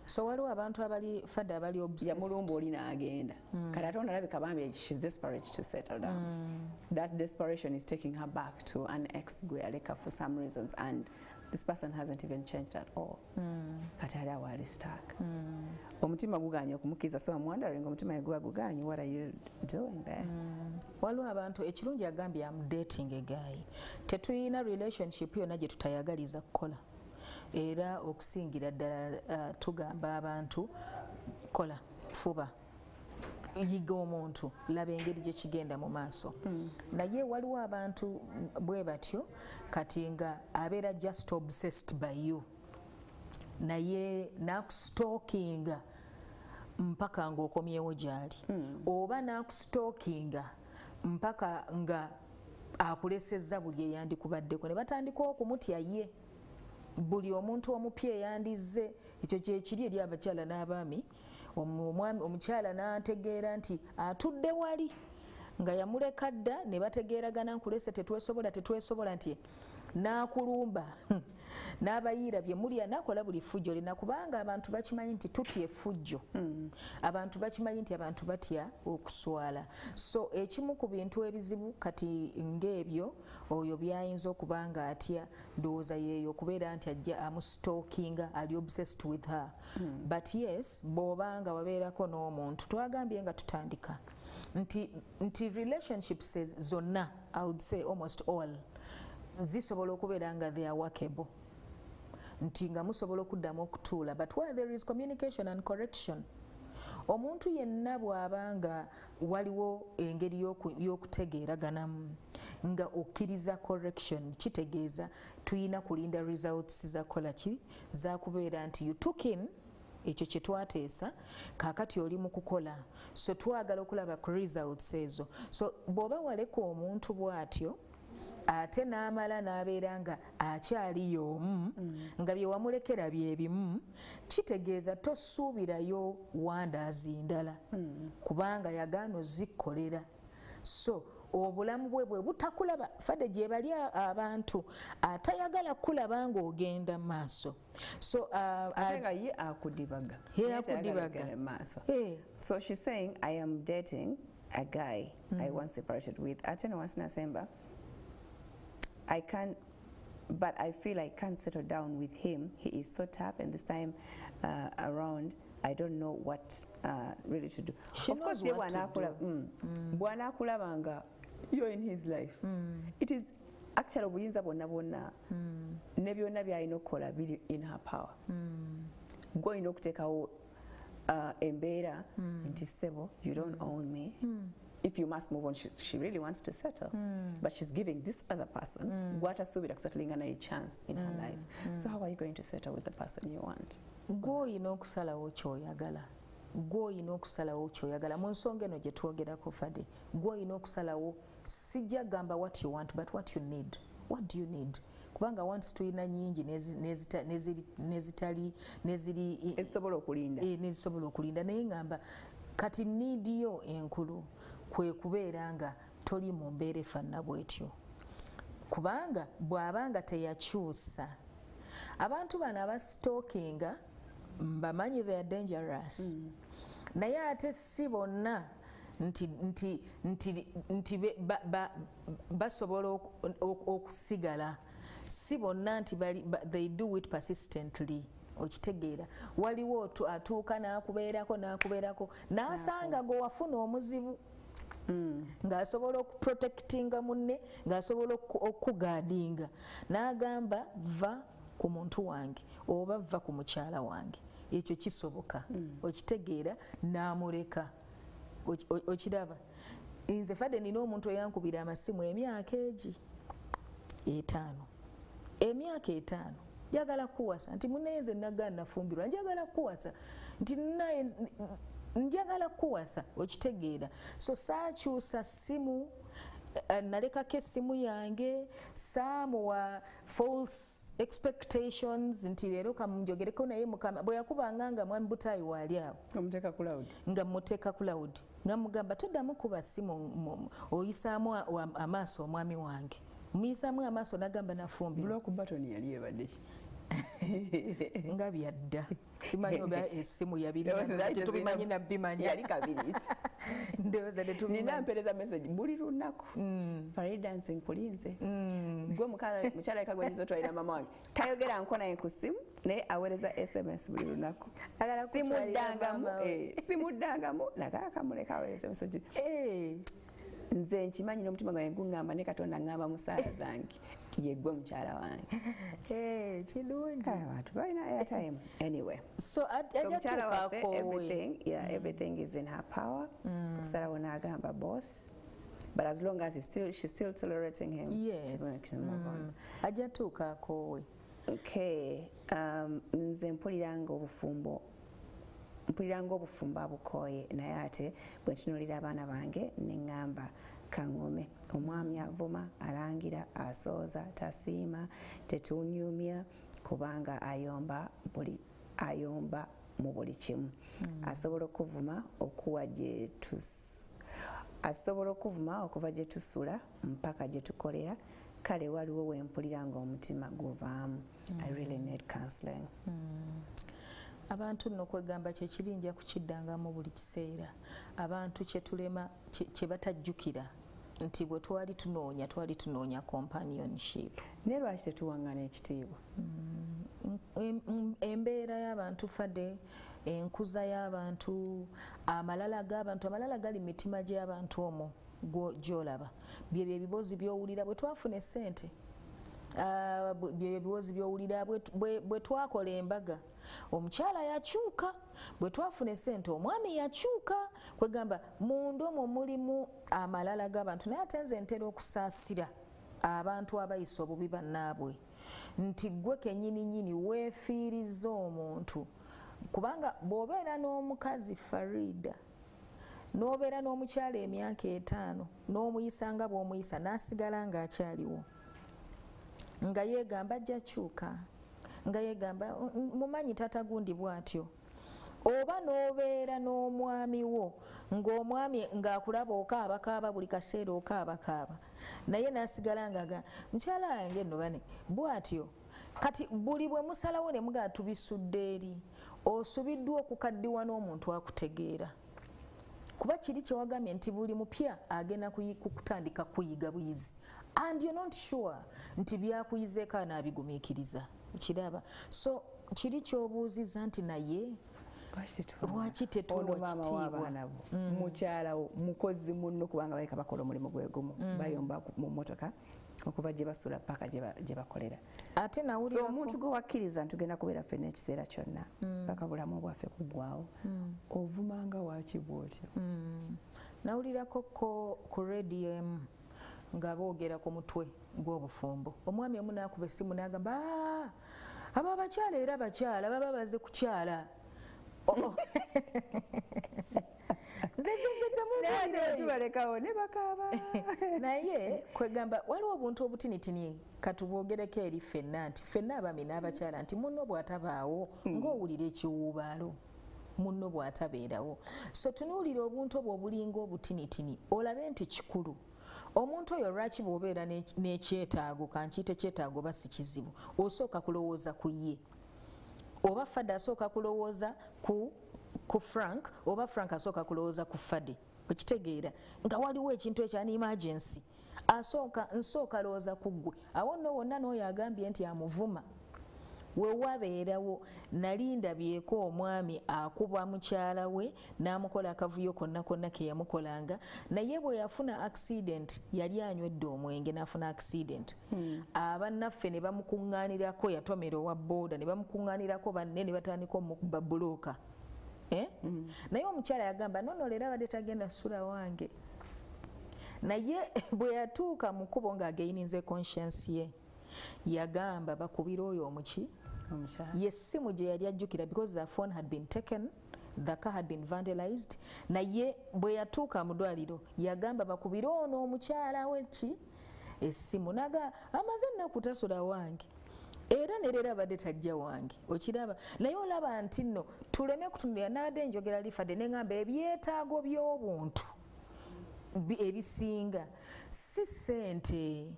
So waliwo abantu abali fadde abali obsessed. Yamulumba oli n'agenda. Kati ate onalabika bambi she's desperate to settle down. That desperation is taking her back to an ex gwe yaleka for some reasons, and this person hasn't even changed at all. Kati ali awo ali stuck. Omutima guganye okumukkiriza, so I'm wondering, omutima guba guganye, what are you doing there? Waliwo abantu, ekirungi agambye am dating a guy. Tetuyina relationship yonna gye tutayagaliza kukola, era okusingira ddala tugamba abantu, kola, fuba, yiga omuntu, laba engeri gye kigenda mu maaso. Naye waliwo abantu bwe batyo kati nga abeera just obsessed by you, naye nakustalkinga mpaka ng'okomyewo gy'ali, oba nakustalkinga mpaka nga akulesezza buli eyandikubaddeko, ne batandika okumutya ye buli omuntu omupya eyandizze. Ekyo kyekiri eri abakyala n'abaami. Omukyala n'ategeera nti atudde wali nga yamuleka dda, ne bategeeragana, nkulese, tetwesobola, tetwesobola, nti n'akulumba n'abayiira bye mulya, n'akola buli ffujjo lina, kubanga abantu bakimanyi nti tutya effujjo. Abantu bakimanyi nti abantu batya okuswala. So ekimu ku bintu ebizibu kati ng'ebyo oyo byayinza okuba nga atya, ndowooza yeeyo okubeera nti ajja amustalkinga, ali obsessed with her. But yes, bw'oba nga wabeerako n'omuntu, twagambye nga tutandika nti relationships zonna, I would say almost all, zisobola okubeera nga they are workable, nti nga musobola okuddamu okutuula, but where there is communication and correction. Omuntu yenna bw'aba nga waliwo engeri y'okutegeeraganamu nga okkiriza correction, kitegeeza tuyina kulinda results zakola ki, zakubeera nti you took in ekyo kye twateesa, kaakati oli mu kukola, so twagala okulaba ku results ezo. So bw'oba waleka omuntu bw'atyo ate n'amala n'abeera nga akyali y'omu, nga bye wamulekera bye bimu, kitegeeza tosuubirayo wonders ndala, kubanga yagaana ozikkolera. So obulamu bwe bwe butakulaba fadde gye bali abantu atayagala kulaba ng'ogenda maaso. So ate nga ye akudibaga. Ye akudibaga. Maaso. So she's saying, I am dating a guy I once separated with, ate ne once nasemba I can't, but I feel I can't settle down with him. He is so tough, and this time around, I don't know what really to do. She Of course, knows what to do. Bw'anaakulaba nga you're in his life. It is actually obuyinza bwonna bwonna ne byonna by'alina okukola biri in her power. Gw'olina okuteekawo embeera nti ssebo, you don't own me. If you must move on, she really wants to settle. But she's giving this other person gw'atasuubira kusettlinga naye chance in her life. So how are you going to settle with the person you want? Gw'olina okusalawo ky'oyagala, gw'olina okusalawo ky'oyagala mu nsonga eno gye twogerako fadde. Gw'olina okusalawo, sijja gamba what you want, but what you need. What do you need? Kubanga wants tulina nyingi nezitali neziri ezisobola okulinda. Nezisobola okulinda, naye ngamba kati need yo enkulu kwe kubeera nga toli mu mbeera efaanana bwetyo, kubanga bw'abanga teyakyusa, abantu bano abastalkinga mbamanyi, they are dangerous. Naye ate si bonna nti basobola okusigala, si bonna nti they do it persistently. Okitegeera, waliwo atuuka n'akubeerako n'akubeerako n'asanga gwe wafuna omuzibu. Ng'asobola okuprotectinga munne, ng'asobola okuguardinga, n'agamba va ku muntu wange oba va ku mukyala wange. Ekyo kisoboka. Okitegeera, n'amuleka. Okiraba, nze fadde nina omuntu eyankubira amasimu emyaka egi 5, emyaka 5, njagala kuwasa, nti munnaye nze nagaana nafumbirwa, njagala kuwasa, nti naye njagala kuwasa. Okitegeera, so saakyusa simu, nalekako essimu yange, saamuwa false expectations nti leero kamunjogereko naye. Mukama bwe yakubanga nga mwami Butayi waali awo, nga muteeka ku loud, nga mugamba toddamu kuba simu, oyisaamu amaaso omwami wange, muyisaamu amaaso. Nagamba nafumbirwa. Nga byadda, simanyi oba essimu yabiritubimanyi nabimanya. Ndowooza nina mpeereza message buli lunaku, "Farida, nze nkulinze gwe mukyala eka gwenyinza otwalira mama wange." Tayogera nko naye ku ssimu, naye aweereza SMS buli lunaku. Simuddangamu, simuddangamu, nagaakamuleka aweereza message. Nze nkimanyi n'omutima gwange guŋŋamba, ne Katonda ŋŋamba musaala zange, yeggwe mukyala wange. Kirungi. Abantu balina airtime anyway. So mukyala waffe, everything, yeah, everything is in her power okusalawo n'agamba boss, but as long as she's still tolerating him, she's going to move on. Ajja tuuka akoowe. Okay, nze mpulira nga obufumbo, mpulira ng'obufumbo abukooye, naye ate bwe ntunuulira abaana bange ne ŋŋamba kaŋŋome. Omwami avuma, alangira, asooza, tasiima, tetunyumya kubanga ayomba buli, ayomba mu buli kimu. Asobola okuvuma okuwa gye asobola okuvuma okuva gye tusula mpaka gye tukolera. Kale waliwo wempulira ng'omutima guvaamu. I really need counseling. Abantu nno kwegamba kyekiri, nja kukiddangamu buli kiseera, abantu kyetulema kye batajjukira nti bwe twali tunoonya, twali tunoonya companionship. Naye lwaki tetuwaŋŋana ekitiibwa? Embeera y'abantu fadde, enkuza y'abantu, amalala g'abantu, amalala gali mu mitima gy'abantu omwo gy'olaba byebyo ebibozi by'owulira bwe twafuna essente, byebyo ebibozi by'owulira bwe twakola embaga, omukyala yakyuka, bwe twafuna essente omwami yakyuka. Kwegamba munda omwo mulimu amalala g'abantu. Naye ate nze ntera okusaasira abantu abayisa obubi bannaabwe, nti gwe kennyini nnyini weefiiriza omuntu, kubanga bw'obeera n'omukazi Farida, n'obeera n'omukyala emyaka 5, n'omuyisa nga bw'omuyisa, n'asigala ng'akyaliwo, nga yeegamba ajja kyuka, nga yeegamba mumanyi tata gundi bw'atyo, oba n'obeera n'omwami wo ng'omwami ng'akulaba okaabakaaba buli kaseera, okaabakaaba naye n'asigala ng'aga mukyala wange nno bane bw'atyo. Kati buli bwe musalawo ne mugaa tubisudde eri, osubiddwa okukaddiwa n'omuntu akutegeera, kuba kiri kyewagambye nti buli mupya agenda kutandika kuyiga buyizi, and you're not sure nti byakuyizeeko anaabigumiikiriza. Kiraba, so kiri kyobuuziza nti naye lwaki tetuwa kitiibwa mukyalawo, mukozi munno, kubanga baleka bakola omulimu gwe gumu, bayomba mu mmotoka okuva gye basula paka gye bakolera. Ate so omuntu gwe wakkiriza nti tugenda kubeera ffenna ekiseera kyonna paka bulamu bwaffe kuggwawo, ovumanga waaki bwotyo? Nawulirako ko ku rediyo emu nga boogera ku mutwe gw'obufumbo, omwami omu n'akuba essimu n'agamba, "Ah, abo abakyala era bakyala baba baze kukyala." Oh. Nze tubalekawo ne bakaaba. Naye kwegamba waliwo obuntu obutinitini, katubwogereko eri ffenna, nti ffenna abaami n'abakyala, nti munno bw'atabaawo ng'owulira ekiwuubaalo, munno bw'atabeerawo. So tunuulira obuntu obwo obulinga obutinitini, olabe nti kikulu omuntu oyo. Lwaki bw'obeera n'ekyetaago, kankiyite kyetaago oba si kizibu, osooka kulowooza ku ye, oba Fadde asooka kulowooza ku Frank, oba Frank asooka kulowooza ku Fadde? Okitegeera nga waliwo ekintu ekyani emergency, asooka nsooka lowooza ku ggwe. Awo nno wonna n'oyo agambye nti amuvuma, Wewabeerawo nali ndabyeko omwami akuba mukyala we n'amukola akavuyo konna konna ke yamukolanga, naye bwe yafuna accident yali anywedde omwenge n'afuna accident. Abannaffe ne bamukuŋŋaanirako, yatomera owa booda ne bamukuŋŋaanirako banne ne batandika omukuba bulooka. Naye omukyala yagamba nono leero abadde tagenda sula wange. Naye bwe yatuuka mu kkubo ng'againinze conscience ye, yagamba bakubira oyo omuki yessimu gye yali ajjukira, because the phone had been taken, the car had been vandalized. Naye bwe yatuuka mu ddwaliro yagamba bakubire ono omukyala we ki essimu, naga amaze ennaku tasula wange era ne leero abadde tajja wange. Okiraba? Naye olaba nti nno tuleme kutunulira. Nabadde njogera lifadde ne ŋŋamba ebyetaago by'obuntu ebisinga si ssente.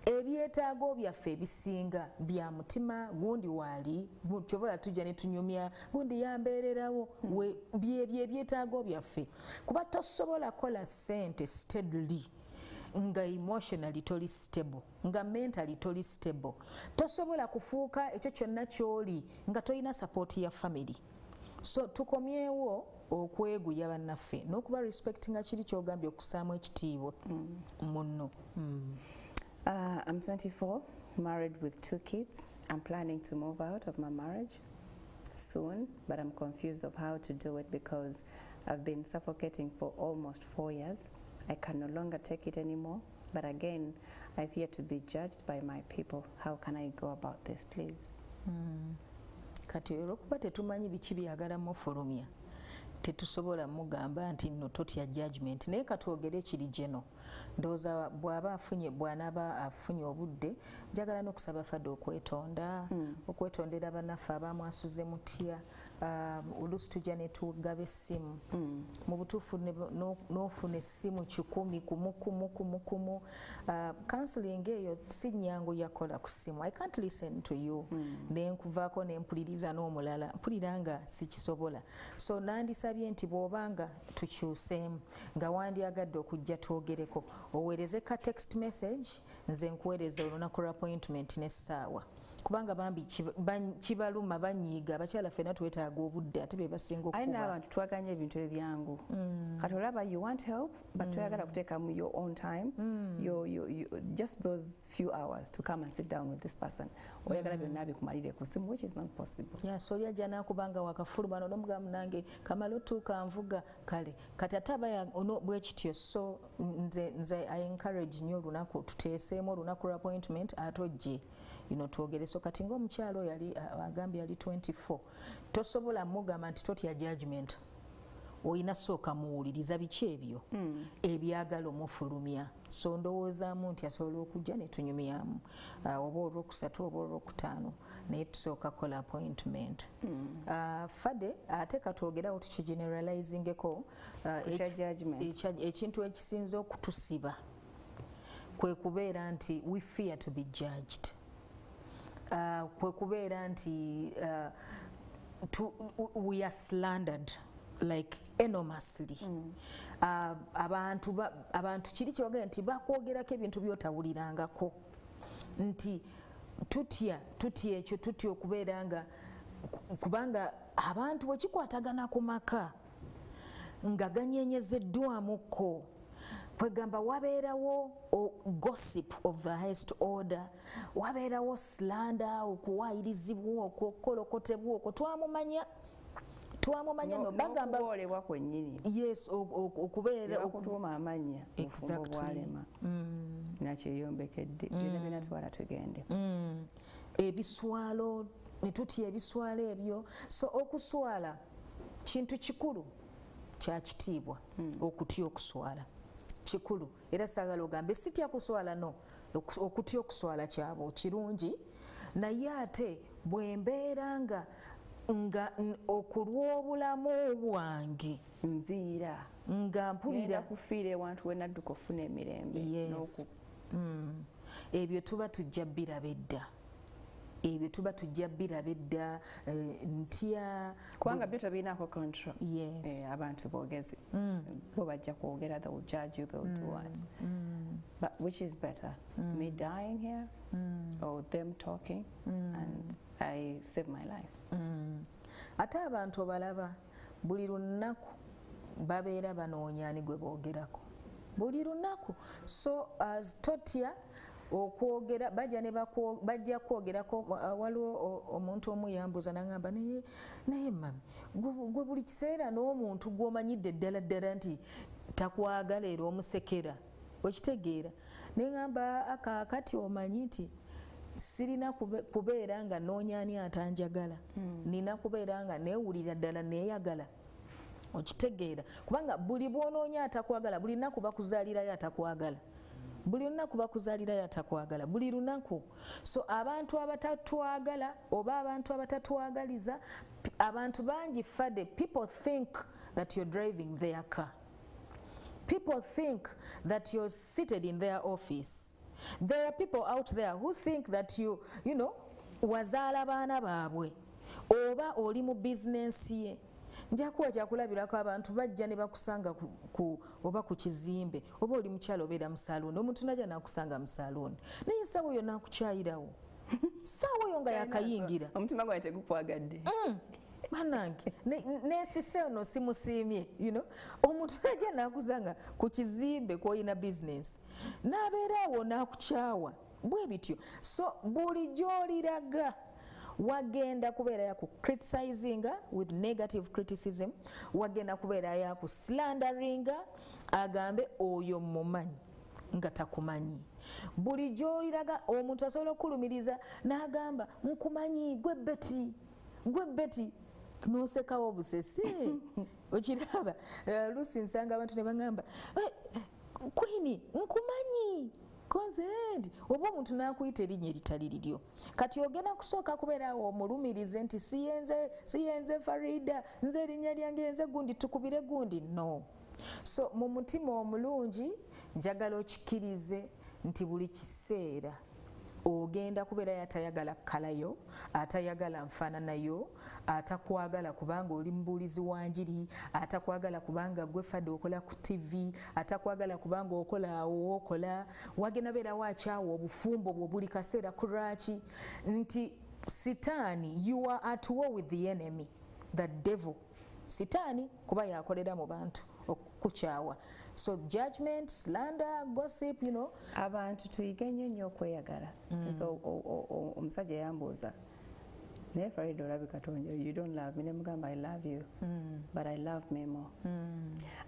Ebyetaago byaffe ebisinga bya mutima. Gundi waali kyobola tujja ne tunyumya, gundi yambeererawo. Byebyo ebyetaago byaffe, kuba tosobola kukola ssente steadily nga emotionally toli stable, nga mentally toli stable. Tosobola kufuuka ekyo kyonna ky'oli nga tolina support ya family. So tukomyewo okweguya bannaffe n'okuba respectinga kiri kyogambye okusaamu ekitiibwa munno. I'm 24, married with 2 kids. I'm planning to move out of my marriage soon, but I'm confused of how to do it because I've been suffocating for almost 4 years. I can no longer take it anymore, but again, I fear to be judged by my people. How can I go about this, please? Kati olwokuba tetumanyi biki byagala mufulumya, tetusobola mugamba nti nno totya judgment. Naye katwogere kiri geno, ndowooza bw'aba afunye, bw'anaaba afunye obudde, njagala n'okusaba Fadde okwetonda, okwetondera bannaffe abamwasuze mutya. Oluusi tujja ne tugaba essimu. Mu butuufu n'ofuna essimu 100 kumu kumu kumu kumu. Counseling eyo si nnyangu yakola ku ssimu. I can't listen to you ne nkuvaako ne mpuliriza n'omulala, mpulira nga sikisobola. So nandisabye nti bw'obanga tukyuseemu nga wandyagadde okujja twogereko, oweereze ka text message, nze nkuweereza olunaku lwa appointment n'essaawa, kubanga bambi kibaluma, banyiiga. Abakyala ffenna twetaaga obudde, ate be basinga Aye okuba. N'abantu twaganya ebintu ebyangu. Kati olaba you want help, but toyagala kuteekamu your own time, just those few hours to come and sit down with this person. Oyagala byonna bikumalire ku simu, which is not possible. Yeah, so oli ajja n'akubanga wakafuluma n'omugamba nange kamala otuuka nvuga kale kati ate aba ono bwe kityo. So nze I encourage nnyo olunaku tuteeseemu olunaku lwa appointment ate ojje twogere. So kati ng'omukyalo oyo yali agambye yali 24, tosobola mugamba nti totya judgment. Olina sooka muwuliriza biki ebyo ebyagala omufulumya. So ndowoozaamu nti asobola okujja ne tunyumyamu, oba olwokusatu oba olwokutaano, naye tusooka kukola appointment. Fadde ate katwogerawo tukigeneralizingeko, Ekya judgment. ekintu ekisinza okutusiba kwe kubeera nti we fear to be judged. Kwe kubeera nti we are slandered like enormously. Abantu kiri kyewagenda nti bakwogerako ebintu by'otawulirangako, nti tutya ekyo, tutya okubeera nga kubanga abantu bwe kikwatagana ku maka nga ganyenyezeddwamukko, kwegamba wabeerawo gossip of the highest order, wabeerawo slander, okuwaayirizibwa okwo, okukolokotebwa okwo. Twamumanya no bagamba n'okuboolebwa kwennyini. Yes, okubeera Bakutuuma amannya, obufumbo bwalema. Nakyeyombekedde. Byonna byonna twala tugende. Ebiswalo, ne tutya ebiswalo ebyo. So okuswala kintu kikulu kya kitiibwa. Okutya okuswala kikulu, era saagala ogambe sitya kuswala, no. Okutya okuswala kyabo kirungi, naye ate bwe mbeera nga okulw'obulamu bwange nziira nga mpulira ngenda kufiira ewantu we nadduka ofuna emirembe. Yes. Ebyo tuba tujja biraba edda, ebyo tuba tujja biraba edda. Ntya kubanga byo tobirinako control. Yes. Abantu boogezi bo bajja kwogera, they will judge you, they will do what. But which is better, me dying here or them talking? And I save my life. Ate abantu obalaba buli lunaku babeera banoonya ani gwe boogerako buli lunaku. So as totya okwogera, bajja ne bajja kwogerako. Waliwo omuntu omu yambuuza n'aŋŋamba, naye mami, gwe buli kiseera n'omuntu gw'omanyidde ddala ddala nti takwagala era omusekera, okitegeera? Ne ŋŋamba, akaakati omanyi nti sirina kubeera nga noonya ani atanjagala, nina kubeera nga neewulira ddala neeyagala, okitegeera? Kubanga buli bw'onoonya atakwagala, buli lunaku bakuzaalirayo atakwagala, buli lunaku bakuzaalirayo atakwagala, buli lunaku. So abantu abatatwagala oba abantu abatatwagaliza, abantu bangi fadde. People think that you're driving their car, people think that you're seated in their office. There are people out there who think that you wazaala baana baabwe oba oli mu bizinensi ye. Nja kuwa kyakulabirako, abantu bajja ne bakusanga oba ku kizimbe, oba oli mukyalo obeera mu saluuni, omuntu najja nakusanga mu saluuni, naye ssaawa oyo nakukyayirawo, ssaawa oyo nga yakayingira. Omutima gwange tegukwagadde. Bannange, nensise ono simusiimye. Omuntu najja nakusanga ku kizimbe kwolina bizinensi, n'abeera awo n'akukyawa bwe bityo. So buli gy'oliraga wagenda kubeera ya ku criticizinga with negative criticism, wagenda kubeera ya ku slanderinga, agambe oyo mumanyi nga takumanyi. Buli gy'oliraga omuntu asobola okulumiriza n'agamba, nkumanyi, gwe Betty, gwe Betty, n'osekawo obusese, okiraba? Lusi nsanga abantu ne baŋŋamba, "Queen, nkumanyi konze," oba omuntu n'akuyita erinnya eritali liryo. Kati ogenda kusooka kubeera awo omulumirize nti siyenze, siyenze Farida, nze erinnya lyange nze gundi, tukubire gundi. No. So mu mutima omulungi njagala okikkirize nti buli kiseera ogenda kubeerayo atayagala kkalayo, atayagala nfaananayo, atakwagala kubanga oli mubuulizi wa njiri, atakwagala kubanga gwe Fadde okola ku TV, atakwagala kubanga okola awo wokola. Wagenda beerawo akyawa obufumbo bwo buli kaseera. Kulwaki? Nti Sitaani, you are at war with the enemy, the devil, Sitaani, kuba yakolera mu bantu okukukyawa. So judgment, slander, gossip. Abantu tuyige nnyo nnyo okweyagala. So omusajja yambuuza, naye Farida olabika tonjo, you don't love me? Nemugamba, I love you, but I love me more.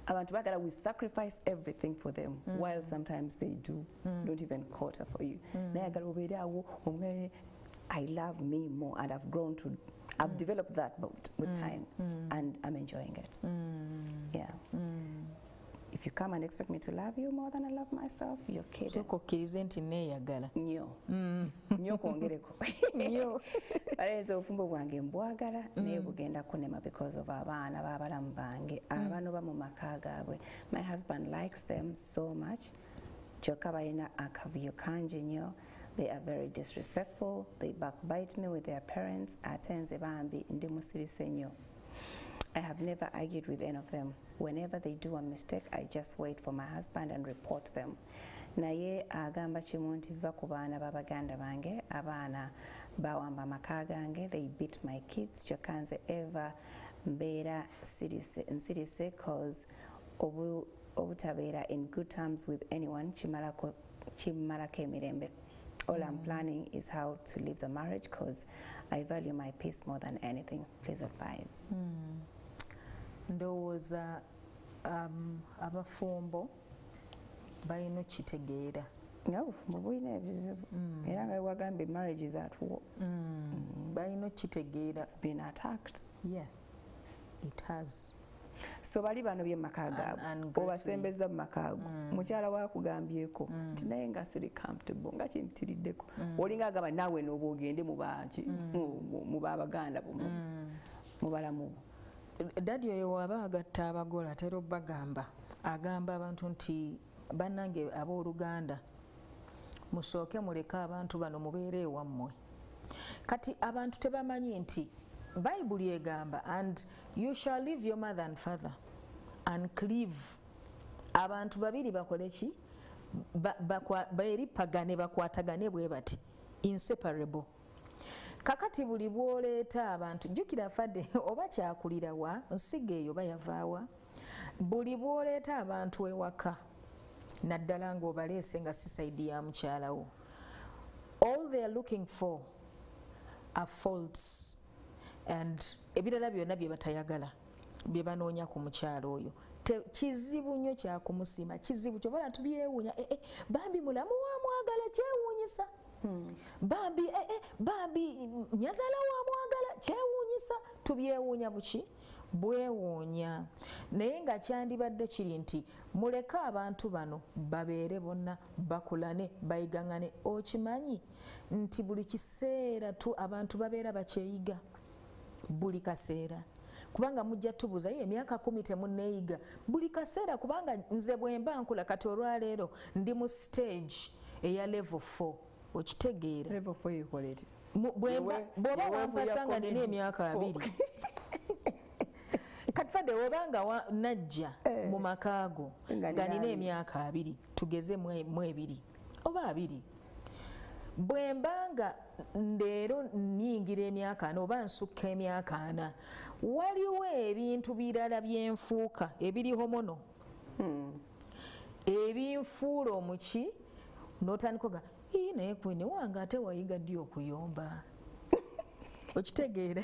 Abantu bagala we sacrifice everything for them, while sometimes they do don't even quarter for you, naye agala obeere awo omugale, I love me more, and I've grown to I've developed that, but with time, and I'm enjoying it. Yeah, if you come and expect me to love you more than I love myself, you're kidding. Sooka okkirize nti neeyagala. Nnyo nnyo, kwongereko. Nnyo. Baleeza obufumbo bwange mbwagala, naye bugenda kunema because of abaana b'abalamu bange abanoba mu maka gaabwe. My husband likes them so much, kyokka balina akavuyo kangi nnyo. They are very disrespectful, they backbite me with their parents, ate nze bambi ndi musirise nnyo. I have never argued with any of them. Whenever they do a mistake, I just wait for my husband and report them. Naye agamba kimu nti va ku baana b'abaganda bange, abaana bawamba amaka gange, they beat my kids, kyokka nze eva mbeera nsirise cause obutabeera in good terms with anyone kimalako emirembe. All I'm planning is how to leave the marriage cause I value my peace more than anything. Please advise. Ndowooza abafumbo balina okitegeera. Nga obufumbo bulina ebizibu, era nga wagambye marriage is at war. Balina okitegeera. It's been attacked. Yes, it has. So bali bano bye maka gaabwe, obasembeza mu maka ago, mukyala wakugambyeko nti naye nga siri comfortable, nga kimpitiriddeko, olinga agamba naawe nooba ogende mu baki, mu babaganda bo, mu balamu bo. Daddy oyo waba agatta abagole atera obbagamba, agamba abantu nti bannange abooluganda, musooke muleke abantu bano mubeere ewammwe. Kati abantu tebamanyi nti Bayibuli egamba, and you shall leave your mother and father and cleave, abantu babiri bakole ki? Beeripagane, bakwatagane bwe bati, inseparable. Kakati buli bw'oleeta abantu, jjukira Fadde oba kyakulirawa nsiga eyo bayavaawa, buli bw'oleeta abantu ewaka naddala ng'obaleese nga si side ya mukyalawo, all they are looking for are faults and ebirala byonna bye batayagala bye banoonya ku mukyalo oyo. Kizibu nnyo kyakumusiima, kizibu kyovala tubyewuunya. Bambi mulamu wamwagala, kyewuunyisa. Bambi bambi nyazaala wamwagala, kyewuunyisa. Tubyewuunya buki bwewuunya. Naye nga kyandibadde kiri nti muleke abantu bano babeere bonna, bakulane, bayigaŋŋane. Okimanyi nti buli kiseera tu abantu babeera bakyeyiga buli kaseera, kubanga mujja tubuuza ye emyaka 10 temunneeyiga buli kaseera. Kubanga nze bwe mba nkula kati olwaleero ndi mu stage eya level 4, okitegeera? Level 4 ekola eti? Bw'oba wampasa nga nina emyaka 2, kati Fadde obanga najja mu makaago nga nina emyaka 2, tugeze mu 2 oba 2, bwe mbanga ndeero nnyingira emyaka 4 oba nsukka emyaka 4, waliwo ebintu birala byenfuuka ebiri homono ebinfuula omuki, n'otandika oga naye Queen wange ate wayiga ddi okuyomba? Okitegeera?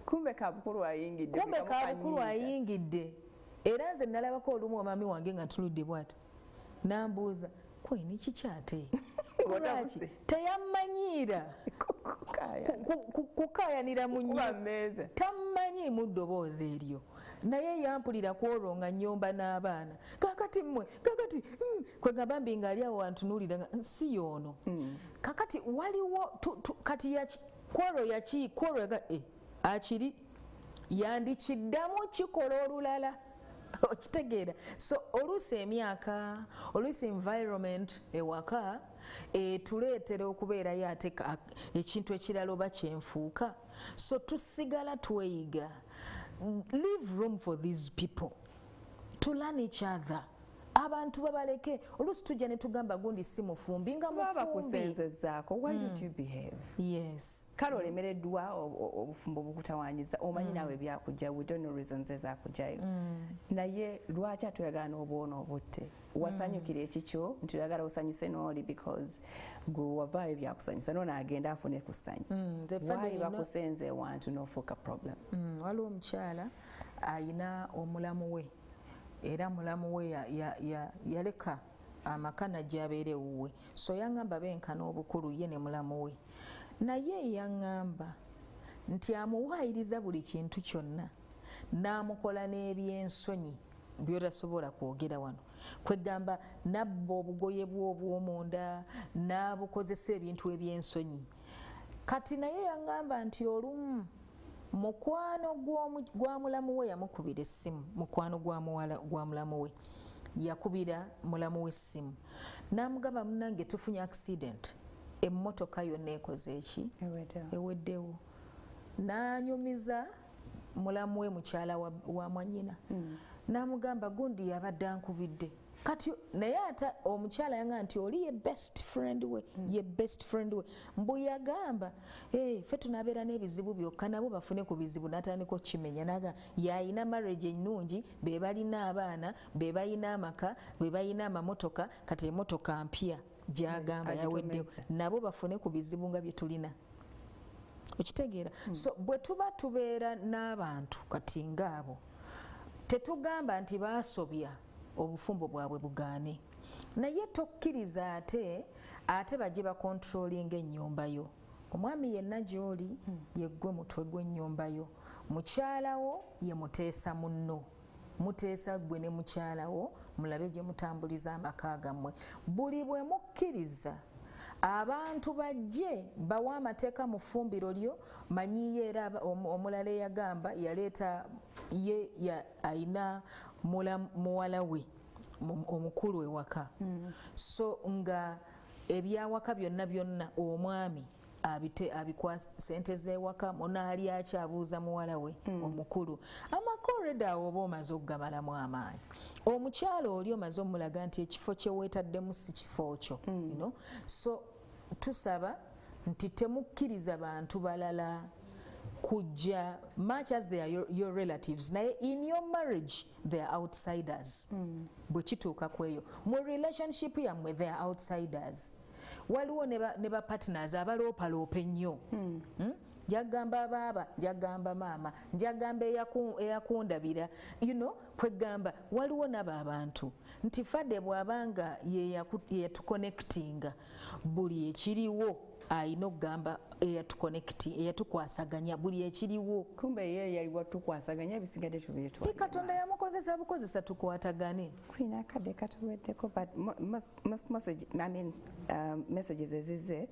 Kumbe kabukulu ayingidde. Kumbe kabukulu ayingidde. Era nze nalabako olumu omwami wange nga ntuludde bw'ati, nambuuza Queen kiki ate? Teyammanyiira kukaayanira mu nnyumba, tammanyi mu ddoboozi eryo, naye yampulira ku olwo nga nnyomba n'abaana. Kakati mmwe kakati kwegamba mbi ng'ali awo antunuulira nga nsi y'ono. Kakati waliwo kati kwolwo yaki kwolwo akiri yandikiddamu kikola olulala. Okitegeera? So oluusi emyaka, oluusi environment ewaka etuleetera okubeerayo ate ekintu ekirala oba kyenfuuka. So tusigala tweyiga. Leave room for these people to learn each other. Abantu babaleke. Oluusi tujja ne tugamba gundi si mufumbi nga mufumbi. Bakusenzezaako, why don't you behave? Yes. Kale olemereddwa, obufumbo bukutawanyiza, omanyi naawe byakujja, we don't know reasons ezakujjayo. Naye lwaki ate oyagala n'obwona obutte? Wasanyukira ekikyo nti oyagala osanyuse n'oli because gwe wavaayo byakusanyusa, n'ono agenda afune ku ssanyu. Why bakusenze ewantu n'ofuuka problem? Waliwo omukyala ayina omulamu we, era mulamu we yaleka amaka najja abeere ewuwe. So yaŋŋamba benkana obukulu ye ne mulamu we, naye yaŋŋamba nti amuwaayiriza buli kintu kyonna n'amukola n'ebyensonyi by'otasobola kwogera wano. Kwegamba nabba obugoye bw'obwomunda n'abukozesa ebintu ebyensonyi. Kati naye yaŋŋamba nti olumu mukwano gwa mulamu we yamukubira essimu, mukwano gwa mulamu we yakubira mulamu we essimu n'amugamba, munnange tufunye accident, emmotoka yonna ekoze eki? Eweddewo. N'anyumiza mulamu we mukyala wa mwannyina, n'amugamba gundi yabadde ankubidde. Kati naye ate omukyala yanga nti oli ye best friend we, ye best friend we. Mbu yagamba ffe tunabeera n'ebizibu byokka nabo bafune ku bizibu. N'atandika okukimenya naga yayina marriage ennungi, be balina abaana, be balina amaka, be balina amamotoka, kati emmotoka mpya gy'agamba yaweddewo, nabo bafune ku bizibu nga bye tulina. Okitegeera? So bwe tuba tubeera n'abantu kati ng'abo, tetugamba nti baasobya obufumbo bwabwe bugaane, naye tokkiriza ate bajje bakontrolinga ennyumba yo. Omwami yenna gy'oli yeggwe mutwe gw'ennyumba yo, mukyalawo ye muteesa munno, muteesa ggwe ne mukyalawo, mulabe gye mutambuliza amaka gammwe. Buli bwe mukkiriza abantu bajje bawa amateeka mu ffumbiro lyo, manyiyo. Era omulala eyagamba yaleeta ye ayina muwala we omukulu ewaka, so nga ebyawaka byonna byonna omwami abikwa sente z'ewaka, munaali akyabuuza muwala we omukulu. Amaka already awo oba omaze okugamalamu amaanyi. Omukyala oli omaze omulaga nti ekifo kye weetaddemu si kifo kyo, you know? So tusaba nti temukkiriza bantu balala kujja, much as they are your relatives, naye in your marriage they are outsiders. Bwe kituuka ku eyo mu relationship yammwe, they are outsiders. Waliwo ne ba partners abaloopaloopa ennyo. Njagamba baaba, njagamba maama, njagamba eyakundabira, kwegamba waliwo nabo abantu nti fadde bw'abanga yeyatuconnectinga, buli ekiriwo ayina okugamba eyatukwasaganya buli ekiriwo. Kumbe ye yali watukwasaganya, ebisigadde tubyetwalire. Katonda yamukozesa bukozesa tukwatagane. Queen, akadde katuweddeko, but most message, I mean, messages ezize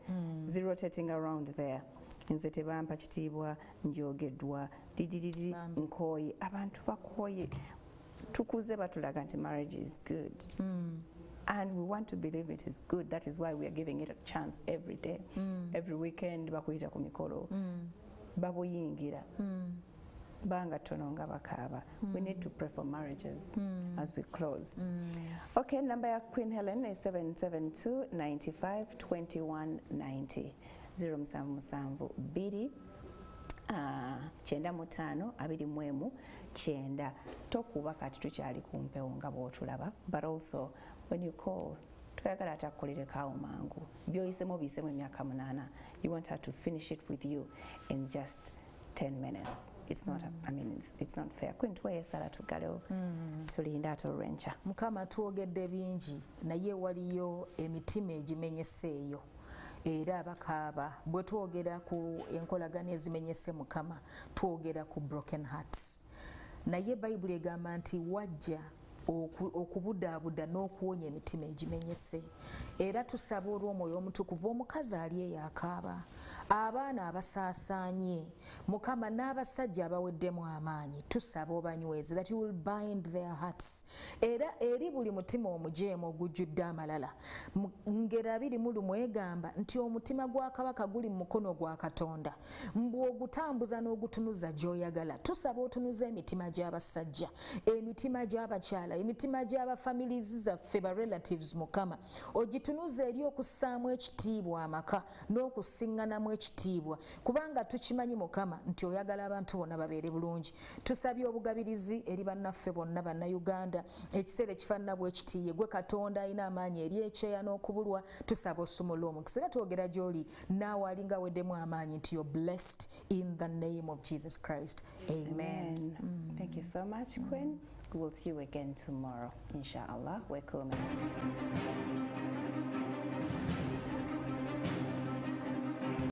zirotating around there. Nze tebampa kitiibwa, njogeddwa, didididi, nkooye. Abantu bakooye. Tukuze batulaga nti marriage is good. And we want to believe it is good. That is why we are giving it a chance every day. Every weekend bakuyita ku mikolo. Babuyingira. Banga tono nga bakaaba. We need to pray for marriages as we close. Okay, number ya Queen Helen is 772 95 21 90. 077 2 95 21 9. Tokuba kati tukyali ku mpewo nga bw'otulaba, but also when you call, toyagala atakukolерekawo mangu. By'oyisemu obiyisemu emyaka 8. You want her to finish it with you in just 10 minutes. It's not, I mean, it's not fair. Queen, tuweeyo essala tuggalewo, tulinde ate olw'enkya. Mukama, twogedde bingi, naye waliyo emitima egimenyese eyo era abakaaba. Bwe twogera ku enkolagano ezimenyese, Mukama, twogera ku broken hearts, naye Bayibuli egamba nti wajja okubudaabuda n'okuwonya emitima egimenyese. Era tusaba olw'Omwoyo Omutukuvu, omukazi ali eyo akaaba, abaana abasaasaanye, Mukama, n'abasajja abaweddemu amaanyi, tusaba obanyweze, that you will bind their hearts. Era eri buli mutima omujeemu ogujjudde amalala, Ngero 21 egamba nti omutima gwa kabaka guli mu mukono gwa Katonda, mbu ogutambuza n'ogutunuza gy'oyagala. Tusaba otunuza emitima gy'abasajja, emitima gy'abakyala, emitima gy'abafamilizi zaffe, ba relatives, Mukama, ogitunuza eri okussaamu ekitiibwa amaka n'okusiŋŋanamu ekitiibwa, kubanga tukimanyi, Mukama, nti oyagala abantu bonna babeere bulungi. Tusabye obugabirizi eri bannaffe bonna Bannayuganda ekiseera ekifaanana bwe kitiye. Gwe Katonda alina amaanyi eri ekyeya n'okubulwa, tusaba osumula omukisa. Era twogera gy'oli naawe alinga aweddemu amaanyi nti you're blessed in the name of Jesus Christ. Amen. Amen. Thank you so much, Queen. We'll see you again tomorrow, inshallah. We're coming.